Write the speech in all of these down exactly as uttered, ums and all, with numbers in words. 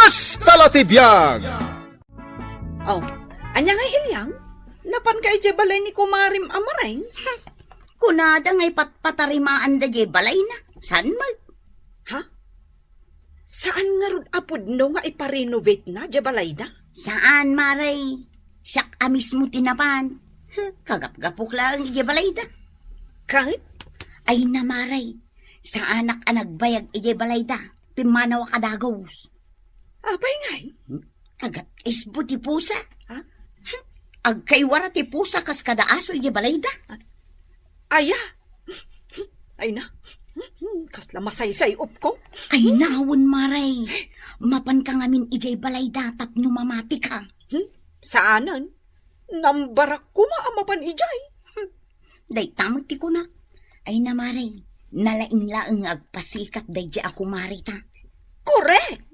Kasta la ti biag! Oh, ania nga, Ilyang? Napanka idiay balay ni kumarim a Maring? Kunada nga ipatpatarimaanda diay balayna. Saan met? Ha? Saan ngarud a pudno nga ipa-renovate na diay balayda? Saan, Mare. Siak a mismo ti napan. Huh, kagapgapok laeng idiay balayda. Ket? Ay na, Mare. Saanak a nagbayag idiay balayda. Pimmanawak a dagus. Apay ngay? Agat isbo ti pusa. Ha? Agkaiwara ti pusa kas kada aso idiay balayda. Aya? Ay na. Kasla masaysay-op ko. Ay, nawen, Mare. Mapanka ngamin idiay balayda tapno mamatika. Hmm? Saanen? Nambarak koma a mapan idiay. Hmm. Dayta met ti kunak. Ay na, Mare, nalaing laeng nga agpasikat daydiay a kumarita. Korek!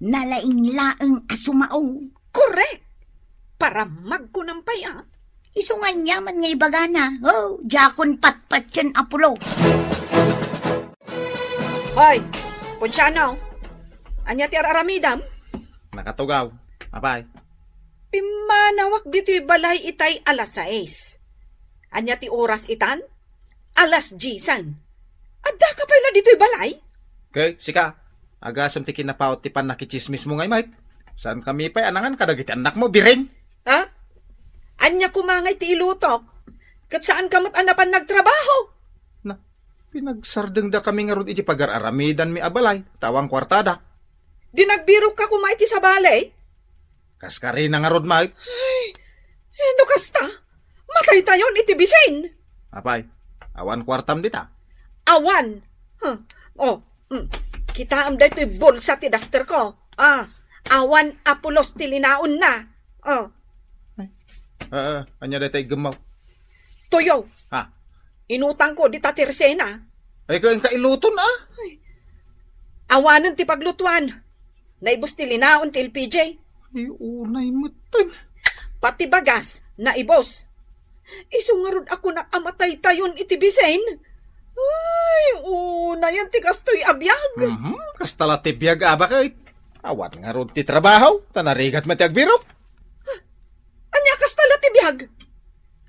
Nalaing laeng a sumao. Korek! Paramagko nang pay a. Isu nga aniaman nga ibagana. Oh, diakon patpatien a pulos. Hoy, Ponciano, ania ti ar-aramidam? Nakatugaw. Apay? Pimmanawak ditoy balay itay alas sais. Ania ti oras itan? Alas diesen. Addaka pay la ditoy balay? Ket sika, agasem ti kinapaut ti pannakitsismismo ngay met. Saankami pay a nangan kadagiti annakmo, biring? Ha? Ania koma ngay ti ilutok? Ket saanka met a napan nagtrabaho? Na, pinagsardengdakami ngarud iti pagar-aramidanmi a balay, ta awan kuartada. Di nagbirokka koma iti sabali? Kas karina ngarud met. Ay, no kasta, mataytayon iti bisin. Apay, awan kuartam dita? Awan. Huh. Oh, mm. Kitaem daytoy bulsa ti dasterko. Ah, awan a pulos ti linaonna. Oh. Ay. Ah, ah, ania dayta iggemmo? Tuyo. Ha? Inutangko dita ti resena. Ay, kainka iluton, ah? Ay. Awanen ti paglutuan. Naibus ti linaon ti L P G. Ay, unay metten. Pati bagas, naibus. Isu ngarud a kunak a mataytayon iti bisin. Ay, unayen ti kastoy a biag. Mhm, kasta la ti biag a baket. Awan ngarud ti trabaho, ta narigat met ti agbirok. Ania kasta la ti biag?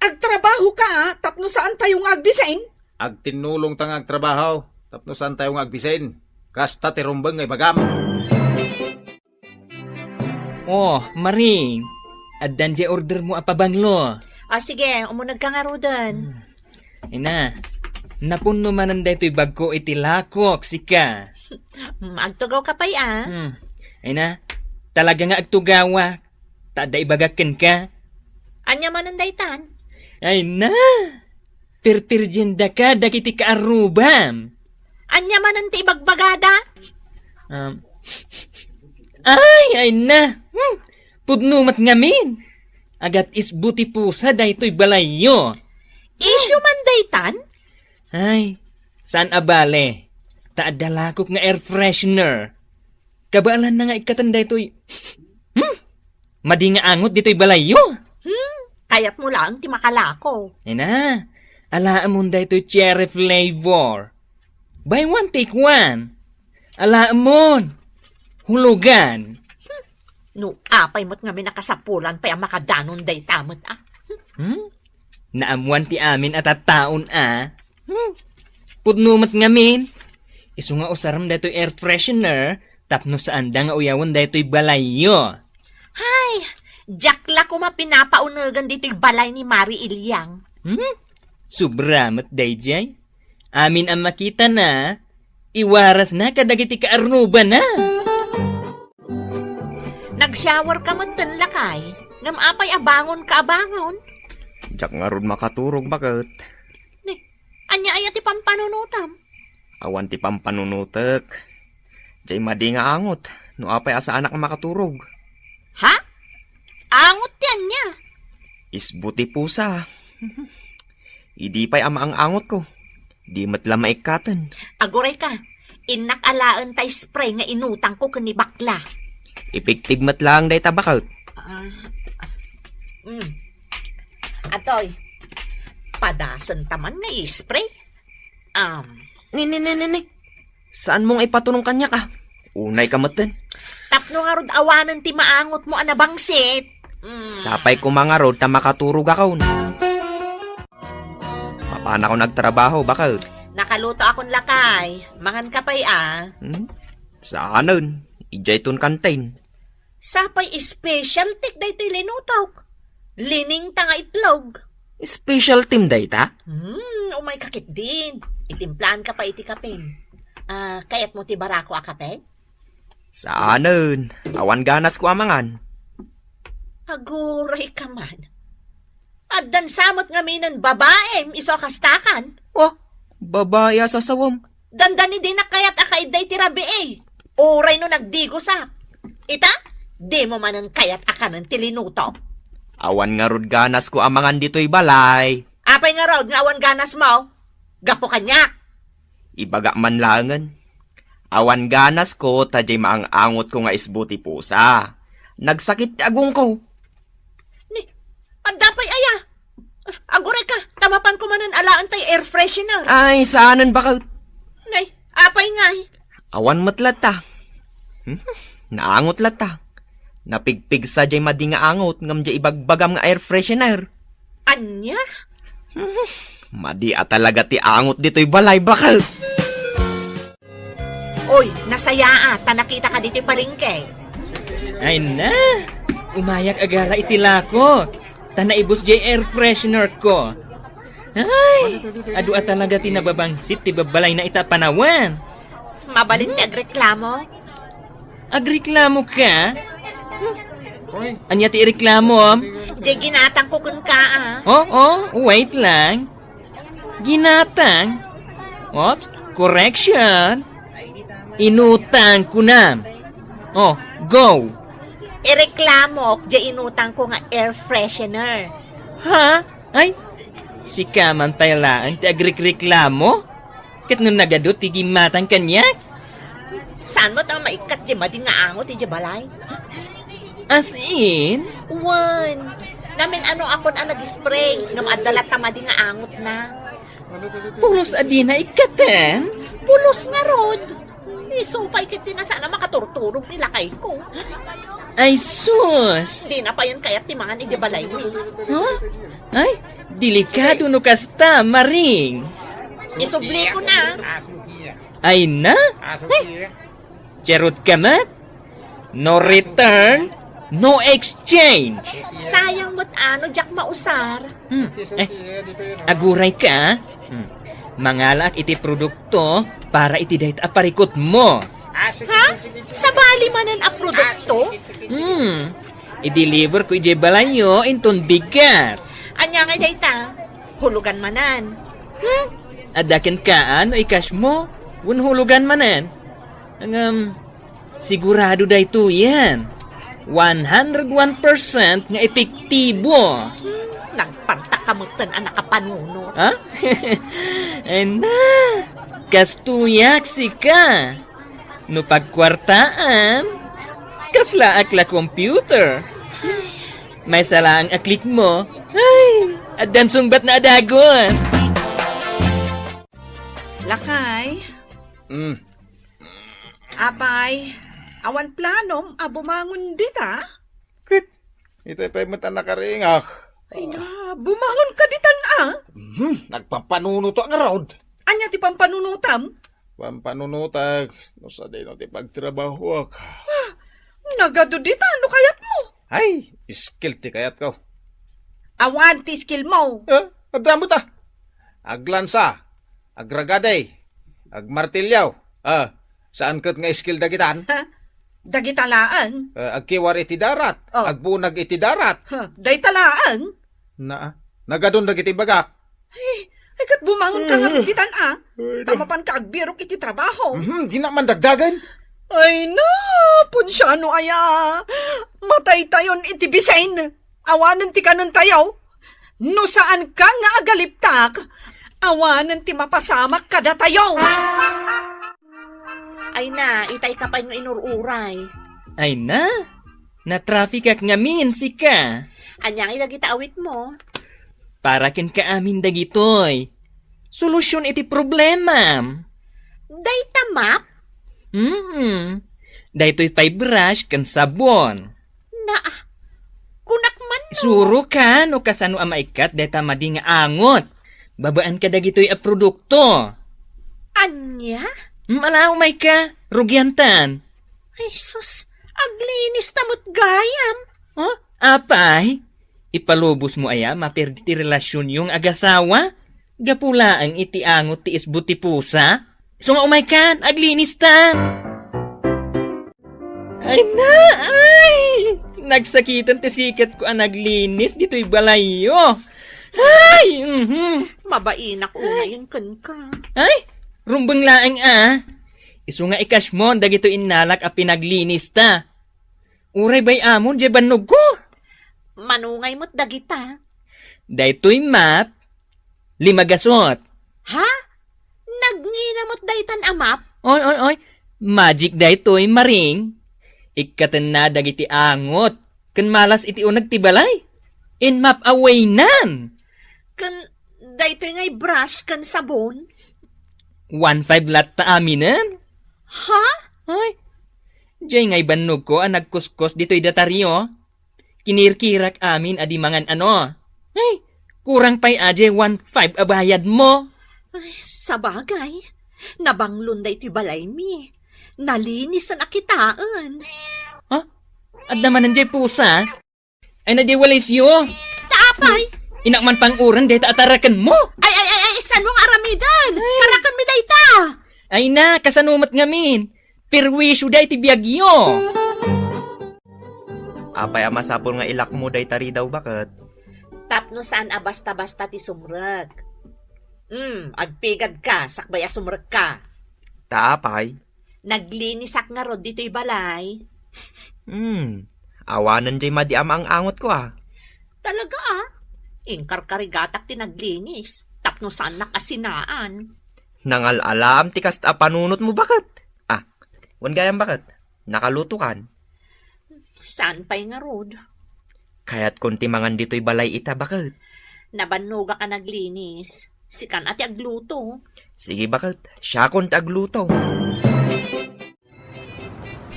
Agtrabaho ka, ah, tapno saan tayo nga agbisin? Agtinnulong ta nga agtrabaho, tapno saan tayo nga agbisin. Kasta ti rumbeng nga ibagam. Oh, Maring, addan diay order mo a pabanglo. Ah, sige, umuneg ka ngaruden. Hmm. Ina, napunno manen daytoy bagko iti lakok, sika. Hmm, agtugaw ka pay, ah. Hmm. Ina, talaga nga agtugawak. Ta adda ibagak kenka. Ania manen daytan? Ay na! Pirpirdiendaka dagiti kaarrubam. Ania manen ti ibagbagada? Um, ay, ay na! Hmm. Pudno met ngamin. Agat isbo ti pusa daytoy balayyo. Isyu man daytan? Ay, saan a bale. Ta adda lakok nga air freshener. Kabaelanna nga ikkaten daytoy. Hmm? Madi nga angot ditoy balayyo. Hmm? Kayatmo laeng ti makalako. Ina, alaemon daytoy cherry flavor. Buy one, take one. Alaemon. Hulugan. Hmm. No apay met ngamin a kasapulan pay a makadanon dayta met, ah. Hmm? Naammuan ti amin a tattaon, ah. Hmm. Pudno met ngamin. Isu nga usarem daytoy air freshener tapno saanda nga uyawen daytoy balayyo. Hay, diak la koma pinapaunegan ditoy balay ni Mari Ilyang. Hmm? Sobra met daydiay. Amin a makitana, iwarasna kadagiti kaarrubana. Nag-shower ka metten, lakay. Ngem apay a bangonka a bangon? Diak ngarud makaturog, baket. Ni, ania aya ti pampanunotam? Awan ti pampanunotek. Diay madi nga angot, no apay a saanak a makaturog. Ha? Angot ti ania? Isbo ti pusa. Idi pay a maang-angotko, di met la maikkaten. Aguray ka, innak alaen ta spray nga inutangko ken ni bakla. Ipigtig met laeng dayta, baket. Ah, mm. Atoy, padasen ta man nga i-spray? Um. Ni, ni, ni, ni, ni. Saanmo nga ipaturong kaniak, ah? Unay ka metten. Tapno ngarud awanen ti maangotmo a nabangsit. Mm. Sapay koma ngarud ta makaturogakon. Mapanakon agtrabaho, baket. Nakalutoakon, lakay. Mangan ka pay, a. Hmm? Saanen. Idiay ton kantin. Sapay specialty daytoy linutok. Liningta nga itlog. Specialtym dayta? Hmm, umay ka ketdin. Itimplaanka pay iti kapem. A, kayatmo ti barako a kape? Saanen. Awan ganasko a mangan. Aguray ka man. Addan sa met ngamin a babaem isu a kastakan. Oh, babai a sasawem. Dandani dinak kayat a kaidda iti rabii. Uray no nagdigosak. Ita, dimo manen kayat a kanen ti linuto. Awan ngarud ganasko a mangan ditoy balay. Apay ngarud nga awan ganasmo? Gapu kaniak. Ibagak man laengen. Awan ganasko ta diay maang-angotko nga isbo ti pusa. Nagsakit ti agongko. Ni, adda pay aya? Aguray ka, ta mapanko manen alaen tay air freshener. Ay, saanen baket. Nay, apay ngay? Awan met latta. Hmm, naangot latta. Napigpigsa diay madi nga angot ngem diay ibagbagam nga air freshener. Ania? Hmm, madi a talaga ti angot ditoy balay, baket. Oy, nasayaa, ta nakitaka ditoy palengke. Ay na, umayak a gala iti lakok, ta naibus diay air freshener ko. Ay, adu a talaga ti nababangsit ti babbalayna ita a panawen. Mabalin ti agreklamo? Agreklamo ka? Ania ti ireklamo? Diay ginatangko kenka, a. Oh, oh, wait lang. Ginatang? Oops, correction. Inutang kunam. Oh, go. Ireklamok diay inutangko nga air freshener. Ha? Ay, sika man pay laeng ti agrikreklamo? Ket no nagadu ti gimmatang kaniak? Saan met a maikkat diay madi nga angot idiay balay? As in? Wen, namin-anoakon a nag-spray, ngem adda latta madi nga angotna. Pulos a dina ikkaten? Pulos ngarud. Isu pay ket ti saan a makaturturog ni lakayko. Ay, sus! Dina payen kayat ti mangan idiay balaymi. Huh? Ay, delikado no kasta, Maring. Isublikon a. Ay na? Ay, charot ka met? No return, no exchange. Sayang met a no diak mausar. Hmm. Eh, aguray ka, a? Hmm. Mangalaak iti produkto para iti dayta a parikutmo. Ha? Sabali manen a produkto? Hmm. I-deliver ko idiay balayyo inton bigat. Ania ngay dayta? Hulugan manen. Hmm? Adda kenka no i-cash mo, wen hulugan manen. Ngem, sigurado daytoyen. One hundred one percent nga epektibo. Hmm, nagpartak ka metten a nakapanunot. Ha? Ay na, kastoyak sika. No pagkuartaan, kaslaak la computer. Maysa laeng a click mo, ay, addan sungbatna a dagus. Lakay. Mm. Apay, awan planom a bumangon dita? Ket, itay pay met a nakaringak. Ay na, bumangon ka ditan a? Hmm, nagpampanunotak ngarud. Ania ti pampanunotam? Pampanunotak, no sadino ti pagtrabahoak. Ah, nagadu ditan no kayatmo. Ay, skill ti kayatko. Awan ti skill mo. Eh, adda met a. Aglansa, agragadi, agmartilyo. Ah, saan ket nga skill dagitan? Ha? Dagita laeng? Eh, agkiwar iti darat, oh, agbunag iti darat. Ha, dayta laeng? Na, nagadun dagiti bagak. Ay, ay, ket bumangon ka nga ditan a. Ay, ta mapanka agbirok iti trabaho. Mhm, dina man dagdagen. Ay na, punsiano aya. Mataytayon iti bisin. Awanen ti kanentayo. No saanka nga agaliptak, awanen ti mapasamak kadatayo. Ay na, itay ka pay nga inur-uray. Ay na, natrafikak ngamin sika. Ania ngay dagita awitmo? Para kenka amin dagitoy. Solusyon iti problemam. Dayta map? Mm. Daytoy pay brush ken sabon. Na, kunak man no. Suroka no kasano a maikkat dayta madi nga angot babaen kadagitoy a produkto. Ania? Mm, ala, umayka. Rugiantan. Ay, sus. Aglinis ta met gayam. Oh, apay? Ipalubos mo aya maperdi ti relasyonyo nga agasawa? Gapu laeng iti angot ti isbo ti pusa? Isu nga umaykan, aglinis ta. Ay na, ay! Nagsakiten ti siketko a naglinis ditoy balayyo. Ay! Mhm. Mabainak unayen kenka. Ay! Rumbeng laeng a. Isu nga i-cash mo dagitoy innalak a pinaglinis ta. Uray bay-amon diay bannogko. Manungay met dagita. Daytoy map, lima gasot. Ha? Nagngina met daytan a map? Oy, oy, oy. Magic daytoy, Maring. Ikkatenna dagiti angot ken malas iti uneg ti balay. In map away nan. Ken daytoy ngay brush ken sabon? One five latta aminen. Ha? Ay, diay ngay bannogko a nagkuskos ditoy datario. Kinirkirak amin a di mangan ano. Ay, kurang pay a diay one five a bayad mo. Ay, sabagay. Nabanglon daytoy balaymi. Nalinisan a kitaen. Ha? Adda manen diay pusa? Ay, na diay walisyo. Ta apay? Inak man panguren dayta ataraken mo. Ay, ay, ay, ay, saan mo nga aramiden? Taraken mi dayta. Ay na, kasano met ngamin? Perwisyo da iti biagyo. Apay a masapul nga ilak mo dayta ridaw, baket? Tapno saan a basta-basta ti sumrek. Hmm, agpigad ka, sakbay a sumrek ka. Ta apay? Naglinis ak ngarud ditoy balay. Hmm, awanen jay madi a maang-angot ko, a. Talaga, a? Inkarkarigatak ti naglinis, tapno saannak a sinaan. Nangal-alam ti kasta a panunot mo, baket. A, wen gayam, baket. Nakalutokan. Saan pay ngarud? Kayatkon ti mangan ditoy balay ita, baket. Nabannogak a naglinis. Sikan a ti agluto. Sige, baket. Siakon ti agluto.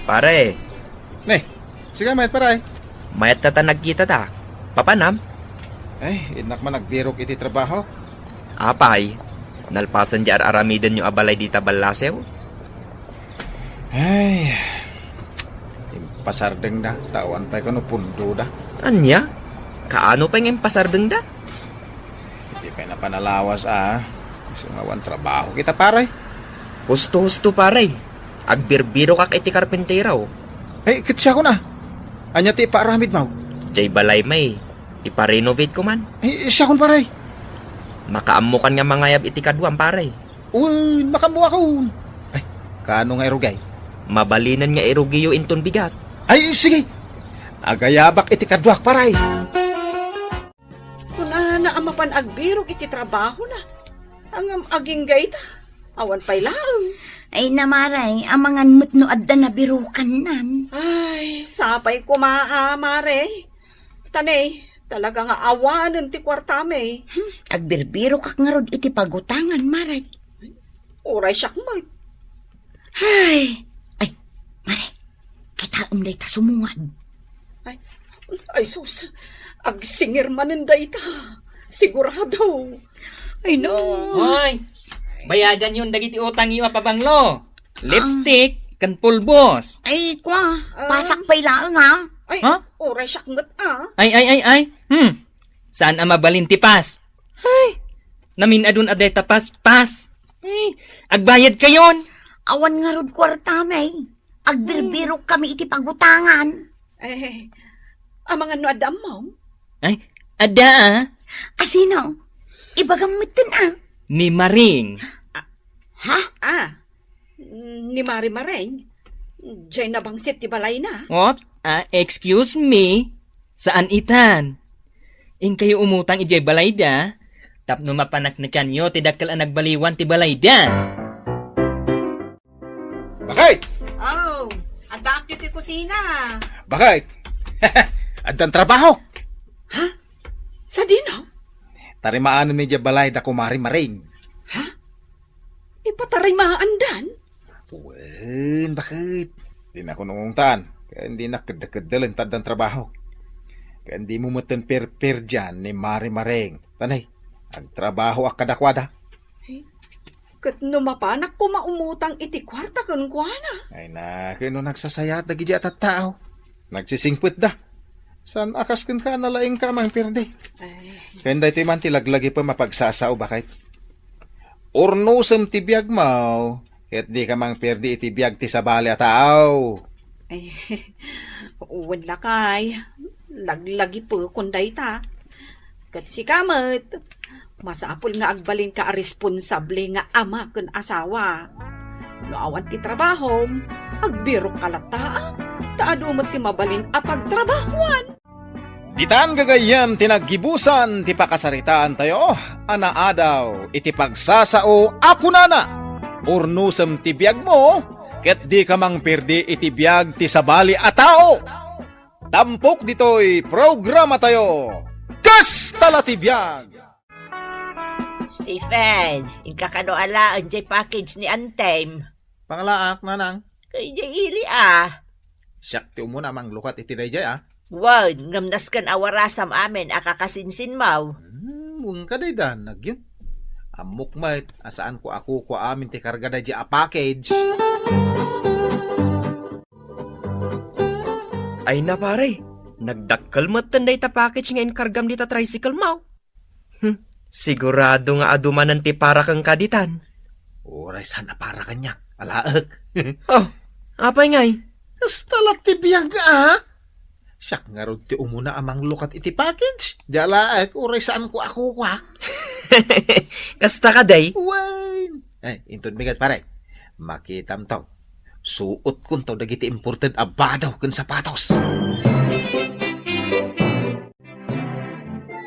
Pare. Ne, sige, mayat, pare. Mayat ta ta nagkita ta. Papanam? Ay, innak man nagbirok iti trabaho. Apay, nalpasen di ar-aramidenyo a balay dita ballasew? Ay, impasardengda, ta awan pay kano pundoda. Ania? Kaano pay nga impasardengda? Iti pay napan a lawas, a. Isu nga awan trabaho kita, pare. Husto-husto, pare. Agbirbirokak iti karpintero. Ay, ket siakon a. Ania ti ipaaramidmo? Jay balay may, iparenovate ko man. Ay, siakon, pare. Makaammokan nga mangayab iti kaduam, pare. Wen, makaammoakon. Ay, kaano nga irugay? Mabalinen nga irugiyo inton bigat. Ay, sige. Agayabak iti kaduak, pare. Kunana a mapan agbirok iti trabahona. Ngem agingga ita, awan pay laeng. Ay, na, mare, amangan met no adda nabirokannan. Ay, sapay koma a, mare. Ta ne, talaga nga awanen ti kuartami. Hmm, agbirbirokak ngarud iti pagutangan, mare. Uray siak met. Ay, ay, mare, kitaem dayta sumungad. Ay, ay, sus, agsingir manen dayta. Sigurado. Ay, no. Hoy, bayadanyon dagiti utangyo a pabanglo. Lipstick, ken pulbos. Ay, kwa, Ah. pasak pay laeng, ha? Ay, Ha? uray siak met, a. Ay, ay, ay, ay. Hmm. Saan a mabalin ti pas? Ay, namin-adun a dayta paspas. Ay, agbayad kayon. Awan ngarud kuartami. Agbirbirok kami iti pagutangan. Eh, amangan no adda ammom? Ay, adda, a. Asino? Ibagam metten, a. Ni Maring. Ha? Ah, ni Mari Maring? Jay nabangsit ti balayna. Oops, ah, excuse me. Saan itan? Inkayo umutang idiay balayda, tapno mapaneknekanyo ti dakkel a nagbaliwan ti balayda. Bakit? Oh, addaak ti kusina. Bakit? Addan trabaho. Ha? Sadino? Tarimaanen idiay balay da kumari Maring. Ha? Ipatarimaandan? Wen, bakit? Dinak unungtan, ken dinak keddekeddelen ta addan trabaho. Ken dimo metten perperdian ni Mari Mareng. Tanay, agtrabahoak kadakuada. Ay, ket no mapanak koma umutang iti kuarta kenkuana? Ay na, ken no nagsasayaat dagiti a tattao. Nagsisingpetda. Saan a kas kenka a nalaingka a mangperdi? Ay. Ken daytoy man ti laglagipem a pagsasao, baket. Urnosem ti biagmo, ket dika mangperdi iti biag ti sabali a tao. Ay, wen lakay, laglagipekon dayta. Ket sika met, masapul nga agbalinka a responsable nga ama ken asawa. No awan ti trabahom, agbirokka latta, ta adu met ti mabalin a pagtrabahoan. Ditan gagayyem ti naggibusan ti pakasaritaantayo a naadaw iti pagsasao a kunana, "Urnosem ti biagmo, ket dika mangperdi iti biag ti sabali a tao." Tampok ditoy programatayo, Kasta la ti Biag! Stephen, inka kano alaen jay package ni Antem? Pangalaak, nanang. Kay jay ili, a. Siak ti umuna a manglukat iti dayjay, a. Wen, ngem nasken a warasam amin a kakasinsinmaw. Hmm, wen ka daydan, nagyon. Ammok met a saanko a kukua amin ti karga dayjay a package. Ay na, pare, nagdakkel metten dayta package nga inkargam dita tricycle mo. Hmm, sigurado nga adu manen ti para kenka ditan. Uray saan a para kaniak, alaek. Oh, apay ngay? Kasta la ti biag, a? Siak ngarud ti umuna a manglukat iti package. Di alaek, uray saanko a kukua. Kasta ka, day? Wen. Ay, inton bigat, pare. Makitam to. Suot kunto dagiti imported a badaw ken sapatos.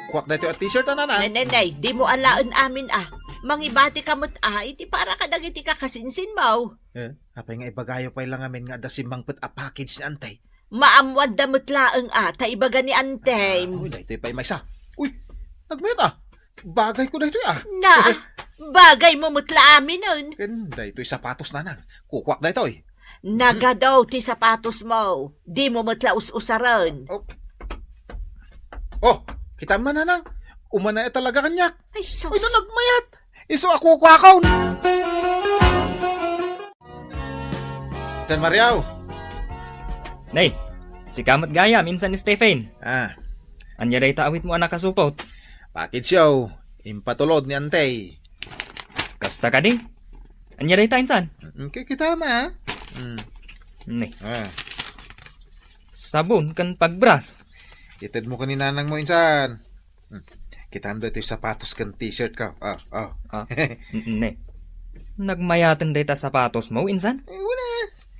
Kuak daytoy a t-shirt, a, nanang. Nay, nay, nay, dimo alaen amin, a. Mangibati ka met, a, iti para kadagiti kakasinsinmaw. Eh, apay nga ibagayo pay la ngamin nga adda simmangpet a package ni Antay? Maammoanda met laeng, a, ta ibaga ni Antay. Ah, uy, daytoy pay maysa. Uy, nagmayat, a. Bagayko daytoy, a. Na, bagaymo met la aminen. Ken daytoy sapatos, nanang. Kukuak daytoy. Nagadu ti sapatosmo. Dimo met la us-usaren. Oh. Oh, kitam man, nanang. Umana talaga kaniak. Ay, sus. Uy, no, nagmayat. Isu a kukuakon. San Mario. Nay, sika met gayam, insan Stephen. Ah. Ania dayta awitmo a nakasupot? Package yo. Impatulod ni Antay. Kasta kadi? Ania dayta, insan? Mm, ki-, kitam, a. Mm. Ni. Ah. Sabon ken pagbras. Itedmo ken ni nanangmo, insan. Hmm. Kitam daytoy sapatos ken t-shirt ko. Oh, oh. Ah, n-, ne. Nagmayaten dayta sapatosmo, insan? Eh, wala.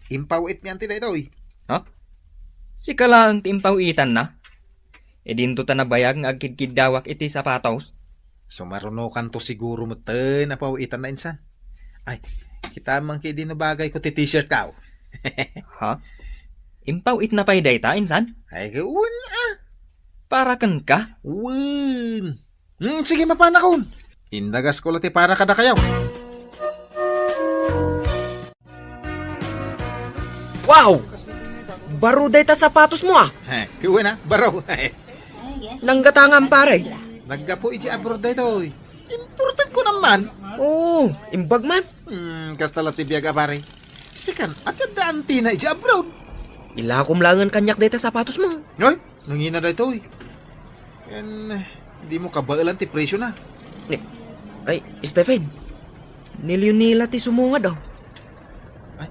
Impaw-it ni Antay daytoy. Ha? Sika laeng ti impaw-itanna? Idinto ta nabayag nga agkidkiddawak iti sapatos? Sumarunokanto siguro metten a paw-itanna, insan. Ay, kitam man kadi no bagayko ti t-shirt ko. Ha? Impaw-itna pay dayta, insan? Ay, wen, a. Para kenka? Wen. Hmm, sige, mapanakon. Indagasko la ti para kadakayo. Wow! Baro dayta sapatosmo, a. He, kuwen, a, baro. Nanggatangam, pare? Naggapu iti abroad daytoy. Imported ko naman. Oo, imbag man. Hmm, kasta la ti biag a, pare. Sikan, ati adda antina iti abroad. Ilakom laengen kaniak dayta sapatosmo. Oy, nangina daytoy. Ken, dimo kabaelan ti presyo na. Ni, ay, Stephen, ni Leonela ti sumungad, oh. Ay,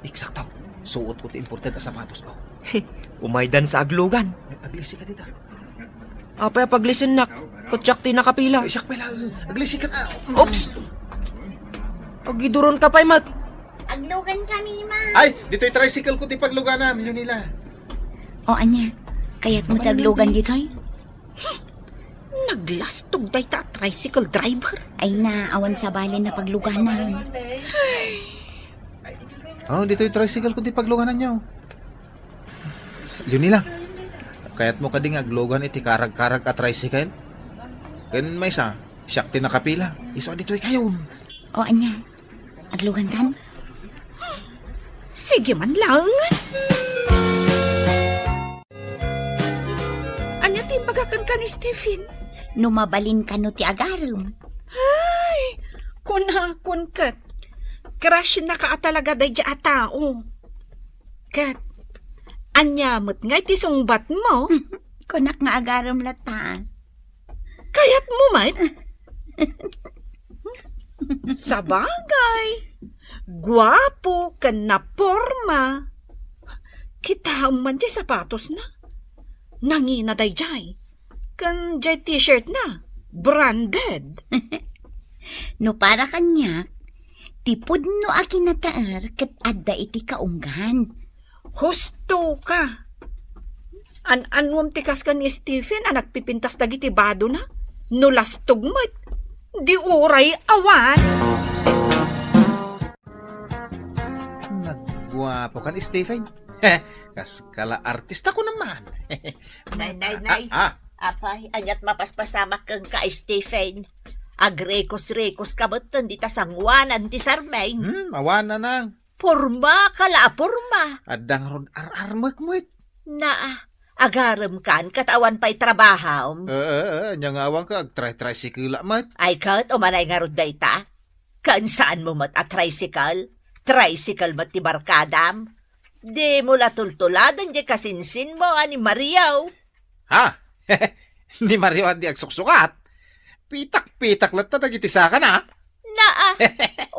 eksakto. Suot ko ti imported a sapatos ko. Umaydan sa aglugan. Ay, aglisi ka dita. Apay a paglisinnak? Ket siak ti nakapila. Ay, siak pala. Aglisi ka na. Oops! Agiduron ka pay met. Aglugan kami, ma. Ay, ditoy tricycle ko ti pagluganam, Leonela. O, ania? Kayatmo ti aglugan ditoy? Hmm. Naglastog dayta a tricycle driver. Ay na, awan sabali na pagluganan. Oh, ditoy tricycle ko ti paglugananyo. Leonela, kayatmo kadi nga aglugan iti karagkarag a tricycle? Ken maysa, siak ti nakapila. Isu a ditoy kayon. O, ania? Aglugankan? Sige man lang. Ania ti imbagak kenka ni Stephen? No mabalin kano ti agarem. Ay, kunakon ket. Crush na ka talaga daydiay a tao. Ket, ania met ngay ti sungbat mo? Kunak nga agarem latta. Kayat mo met? Sabagay, guapo ken naporma. Kitaem man diay sapatosna. Nangina daydiay. Ken diay t-shirt na, branded. No para kaniak, ti pudno a kinataer ket adda iti kaunggan. Husto ka. An-anuem ti kas ken ni Stephen a nagpipintas dagiti badona? No lastog met, di uray awan. Nagguapo kan Stephen. Kas kala artista ko naman. Nay, nay, nay. Ah, ah. Apay, aniat mapaspasamak kenka, Stephen? Agrekos-rekos ka met ken dita sangoanan ti sarmeng. Hmm, awan, nanang. Porma ka la a porma. Adda ngarud ar-armek met. Naa, agarem kan ket awan pay trabahom. Eh, eh, eh, ania nga awan ka, agtray-tricycle met. Ay ket, umanay ngarud dayta. Ken saan mo met a tricycle? Tricycle met ti barkadam. Di mo la tultuladen diay kasinsin mo a ni Mario. Ha? Ni Mario a di agsuksukat? Pitak-pitak latta dagiti sakana. Naa,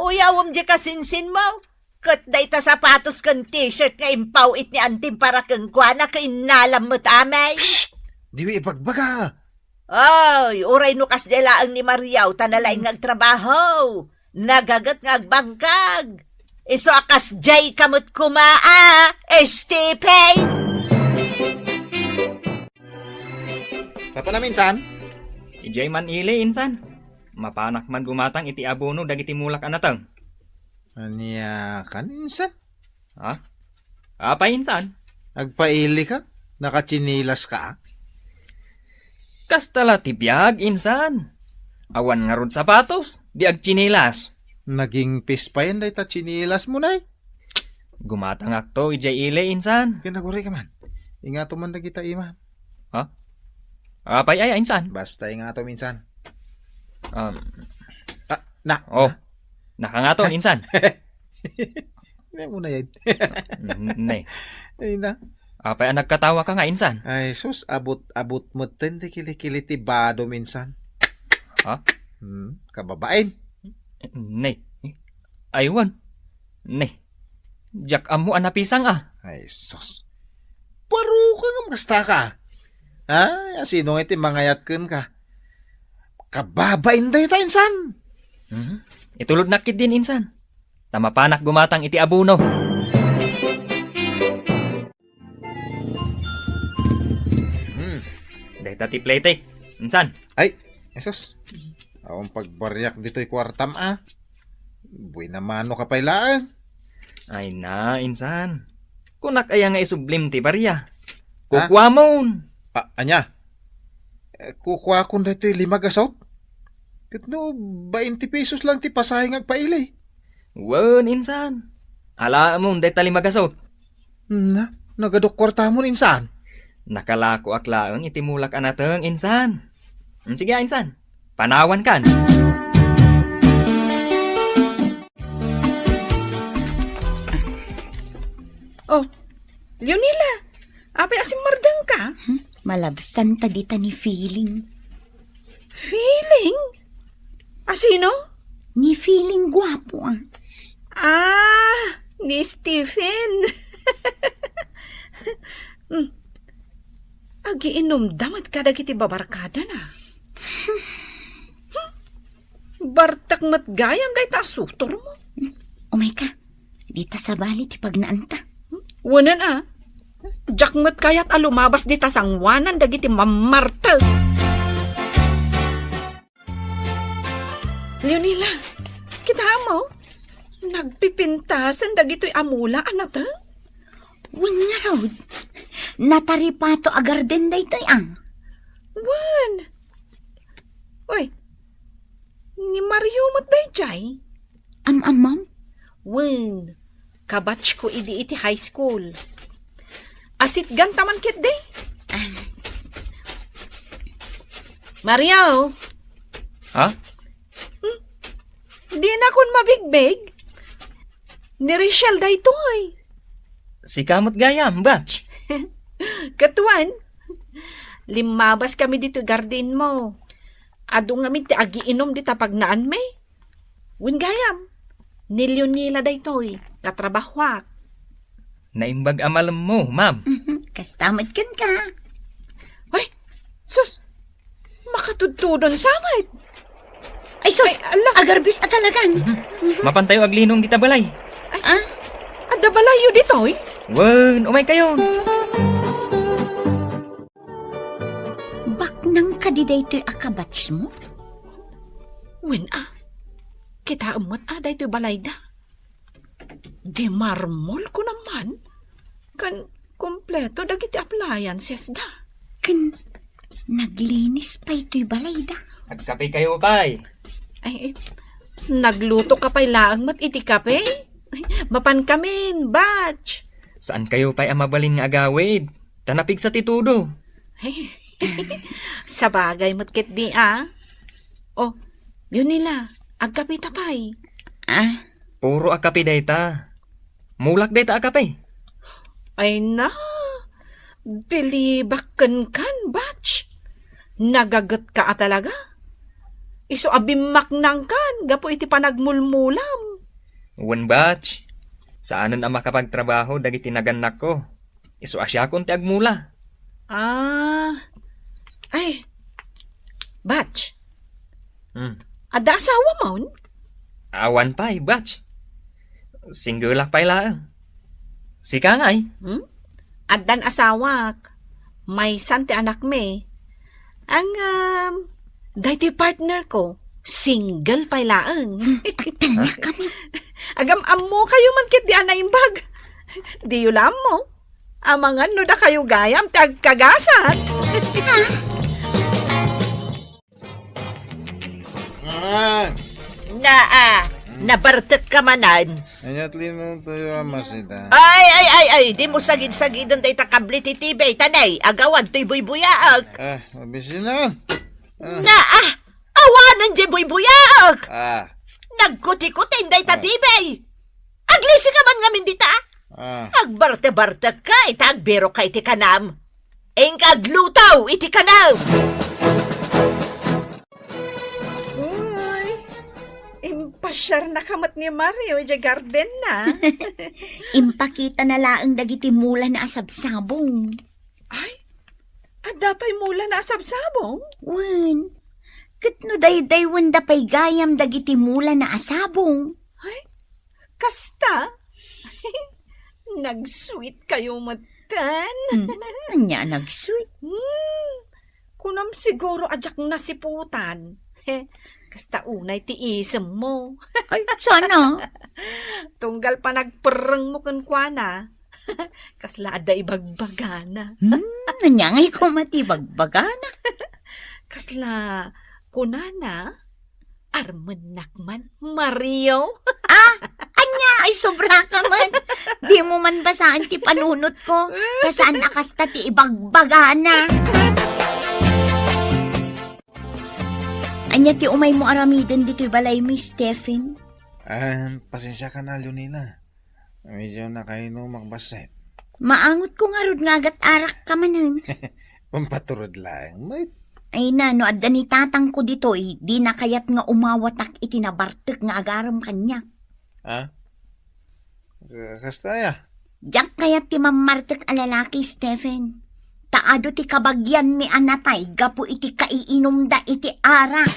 uyawem diay kasinsin mo. Ket dayta sapatos ken t-shirt nga impaw-it ni antim para kenkuana, kainnalam met amay. Shh! Diyo ibagbaga. Ay, uray no kasdiay laeng ni Mario, ta nalaing nga agtrabaho. Nagaget nga agbangkag. Isu a kasdiay ka met koma a, Stephen! Kapanam, insan? Idiay man ili, insan. Mapanak man gumatang iti abono dagiti mulak a nateng. Ania kan, insan? Ha? Apay, insan? Agpaili ka? Nakatsinilas ka? Kasta la ti biag, insan. Awan ngarud sapatos, di agtsinilas. Naging pis payen dayta tsinilas mo, nay. Gumatangakto idiay ili, insan. Kinaguray ka man. Ingato man dagita ima. Ha? Apay aya, insan? Basta ingato, insan. Um, Ah, na. Oh. Nakangato, insan. Ne mo na yan. Mm, ne. Ay na. Apay a nagkatawa ka nga, insan? Ay, sus, abot-abot met ten ti kilikili ti bado, insan. Ha? Hmm, kababain. Ne. Aywan. Ne. Diak ammo a napisang a. Ay, sus. Baro ka nga makasta ka. Ha? Sino nga iti mangayat kenka? Kababain dayta, insan. Mhm. Itulodnak ketdin, insan. Ta mapanak gumatang iti abono. Hmm. Dayta ti plete, insan. Ay, Jesus. Awan pagbariak ditoy kuartam, a. Buena mano ka pay laeng. Ay na, insan. Kunak aya nga isublim ti baria. Ha? Kukuamon. A-, ania? Eh, kukuakon daytoy lima gasot? Ket no, bainte pesos lang ti pasahe nga agpaili. Wen, insan. Alaamon dayta lima gasot. Na, nagadok kuartamon, insan. Nakalakoak laeng iti mulak a nateng, insan. Mm, sige, insan. Panawan kan. Oh, Leonila, apay a simmardeng ka? Hmm, malabsan ta dita ni Feeling. Feeling? A sino? Ni Feeling guapo, a. Ah, ni Stephen. Hmm. Agiinumda met kadagiti babarkadana. Hmm. Bartek met gayam dayta a sutor mo. Umay ka, dita sabali ti pagnaanta. Wen a, diak met kayat a lumabas dita sangoanan dagiti mammartek. Leonila, kitaem, nagpipintasen dagitoy a mula a nateng? Wen ngarud, nataripato a garden daytoy, a. Wen. Uy, ni Mario met daydiay? Am-ammom? Wen, kabatchko idi iti high school. Asitgan ta man ketdi. Ah. Mario. Ha? Hmm? Dinakon mabigbig. Ni Rachel daytoy. Sika met gayam, batch. Ket wen, limmabas kami ditoy garden mo. Adu ngamin ti agiinum dita pagnaan mi. Wen gayam, ni Leonila daytoy, katrabahoak. Naimbag a malemmo, ma'am. Mhm, kasta met kenka. Ay, sus! Makatudtudon sa met. Ay, sus! Ay, ala! Agarbis a talagan. Mhm. Mapantayo aglinong dita balay. Ay, ah? Adda balayyo ditoy? Wen, umaykayo. Baknang kadi daytoy a kabatch mo? Wen a, kitaem met a daytoy balayda. Di marmol ko naman. Kan kompleto dagiti appliances da. Kan naglinis pay toy balayda. Agkape kayo pay. Ay, eh, nagluto ka pay laeng met iti kape? Ay, mapan kamin, batch. Saan kayo pay a mabalin nga agawid? Ta napigsa ti tudo. Sabagay met ketdi a. Oh, Leonila, agkape ta pay. Ah? Puro a kape dayta. Mulak dayta a kape. Ay na, bilibak kenkan, batch. Nagaget ka a talaga. Isu a bimmaknangkan gapu iti panagmulmulam. Wen, batch. Saanen a makapagtrabaho dagiti nagannakko. Isu a siakon ti agmula. Ah. Ay. Batch. Hmm. Adda asawamon? Awan pay, batch. Singgelak pay laeng. Sika ngay? Hmm? Addan asawak. Maysan ti anakmi. Ngem, daytoy partner ko, single pay laeng. Hmm, agtalna kami. Agam-ammo kayo man ketdi a naimbag. Diyo la ammo. Amangan no dakayo gayam ti agkagasat. Ah. Naa, nabartek ka manen. Ania ti linuntoyo a masita? Ay, ay, ay, ay, dimo sagid-sagiden dayta kable ti T V, ta nay, agawad toy buybuyaek. Ah, mabisinan. Ah. Naa, awanen diay buybuyaek. Ah. Nagkutikutin dayta Ah. T V. Aglisi ka man ngamin dita. Ah. Agbarte-bartek ka, ita agbirok ka iti kanam. Inka agluto iti kanam. Uy, impasiarna ka met ni Mario idiay gardenna. Impakitana laeng dagiti mulana a sabsabong. Ay, adda pay mulana a sabsabong? Wen, ket no daydaywenda pay gayam dagiti mulana a sabong. Ay, kasta? Nag-sweet kayo metten. Hmm, ania a nag-sweet? Hmm, kunam siguro a diak nasiputan. Kasta unay ti isemmo. Ay, sana. Tunggal panagperrengmo kenkuana. Kasla adda ibagbagana. Hmm, ania ngay koma ti ibagbagana? Kasla kunana, "Armennak man, Mario." Ah, ania, ay sobra ka man. Dimo man basaen ti panunot ko. Ta saan a kasta ti ibagbagana. Ania ti umaymo aramiden ditoy balaymi, Stephen? Ah, pasensiakan a, Leonila. Medyo nakainumak bassit. Maangotko ngarud nga agat-arak ka manen. Pampaturod laeng met. Ay na, no adda ni tatangko ditoy, dina kayat nga umawatak iti nabartek nga agarem kaniak. Ha? Ka-, kasta aya? Diak kayat ti mammartek a lalaki, Stephen. Ta adu ti kabagianmi a natay gapu iti kaiinumda iti arak.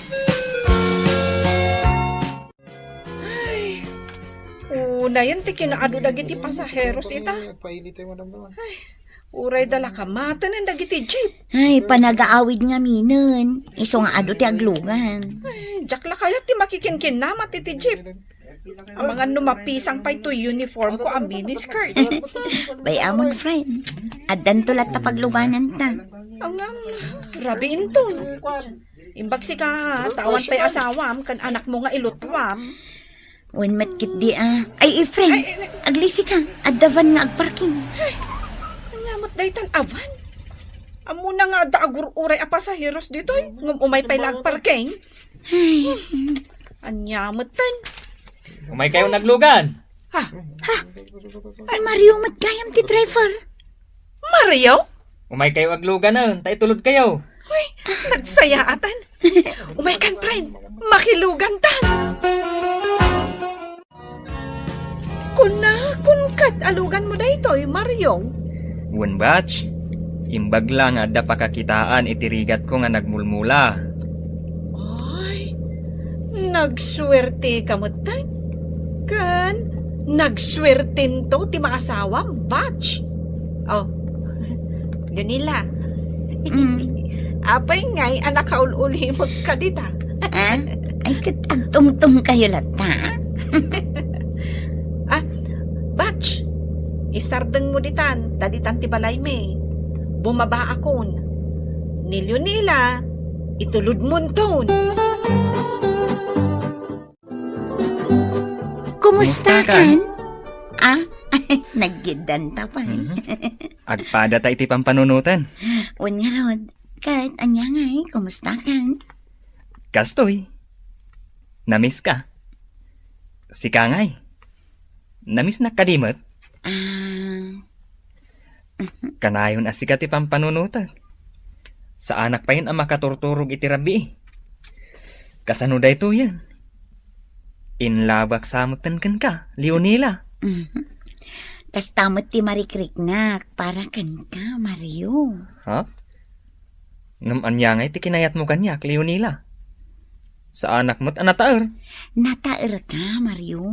Ay, unayen ti kinaadu dagiti pasaheros ita. Ay, uray da la kamaten dagiti jeep. Ay, panagaawid ngaminen. Isu nga adu ti aglugan. Ay, diak la kayat ti makikinkinnamat iti jeep. Amangan no mapisang pay toy uniform ko a miniskirt. Bay-amon, friend. Addanto latta paglugananta. Angam, rabiinton. Imbag sika, ta awan pay asawam ken anakmo nga ilutuam. Wen met ketdi a. Ay, Efren, ay, ay, aglisika. Adda van nga agparking. Ania met daytan a van? Ammona nga adda agur-uray a pasaheros ditoy, ngem umay pay la agparking. Ay. Ania metten? Umaykayo naglugan. Ha? Ha? Ni Mario met gayam ti driver. Mario? Umaykayo aglugan, ta itulodkayo. Uy, nagsayaatan. Umaykan, friend. Makilugantan. Kunakon ket a luganmo daytoy, Mario? Wen, Batch. Imbag la nga adda pakakitaan iti rigatko nga nagmulmula. Ay, nagsuerteka metten. Ken nagsuertento ti maasawam, Batch. Oh, Leonila. Mm. Apay ngay a nakaul-ulimekka dita? Ah? Ay, ket agtumtumkayo latta? Ah, Batch, isardengmo ditan, ta ditan ti balaymi. Bumabaakon. Ni Leonila, itulodmonton. Kumusta kan? Ah, naggiddanta pay. Mhm. Agpada ta iti pampanunoten. Wen ngarud, ket ania ngay, kumusta kan? Kastoy. Namiss ka. Sika ngay. Namiss nak kadi met? Ah. Kanayon a sika ti pampanunotek. Saanak payen a makaturturog iti rabii. Kasano daytoyen? Inlabak sa metten kenka, Leonila. Mhm. Kasta met ti marikriknak para kenka, Mario. Ha? Ngem ania ngay ti kinayatmo kaniak, Leonila? Saanak met a nataer. Nataerka, Mario.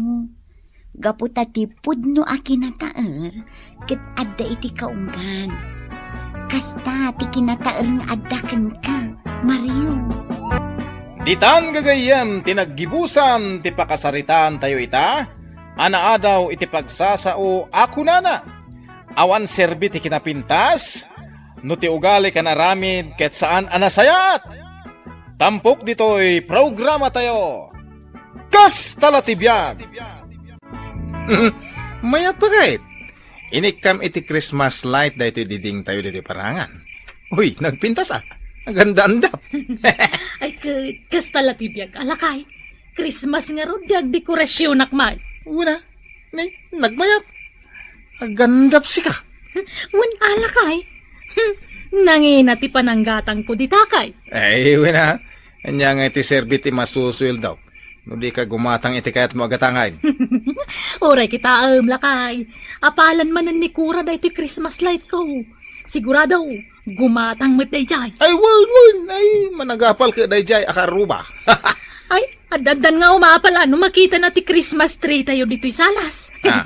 Gapu ta ti pudno a kinataer ket adda iti kaunggan. Kasta ti kinataer nga adda kenka, Mario. Ditan gagayyem ti naggibusan ti pakasaritaantayo ita a naadaw iti pagsasao a kunana, awan serbi ti kinapintas, no ti ugalika nga aramid ket saan a nasayaat. Tampok ditoy programatayo, Kasta la ti biag. Mayat pa ket. Inikkam iti Christmas light daytoy didingtayo ditoy parangan. Uy, nagpintas a. Aganda-andap. Ay, ket, kasta la ti biag, a lakay. Christmas ngarud ti agdekorasionak met. Una, ni, nagmayat. Agandap sika. Wen a lakay. Nangina ti pananggatangko dita kay. Ay, wen a. Ania ngay ti serbi ti masusueldok no di ka gumatang iti kayatmo a gatangen? Uray kitaem, lakay. Apalan manen ni Cora daytoy Christmas light ko. Sigurado, gumatang met dayjay. Ay, wen, wen. Ay, managapal ket dayjay a kaarruba. Ay, adda-addan nga umapal a no makitana ti Christmas tree tayo ditoy salas. Ah.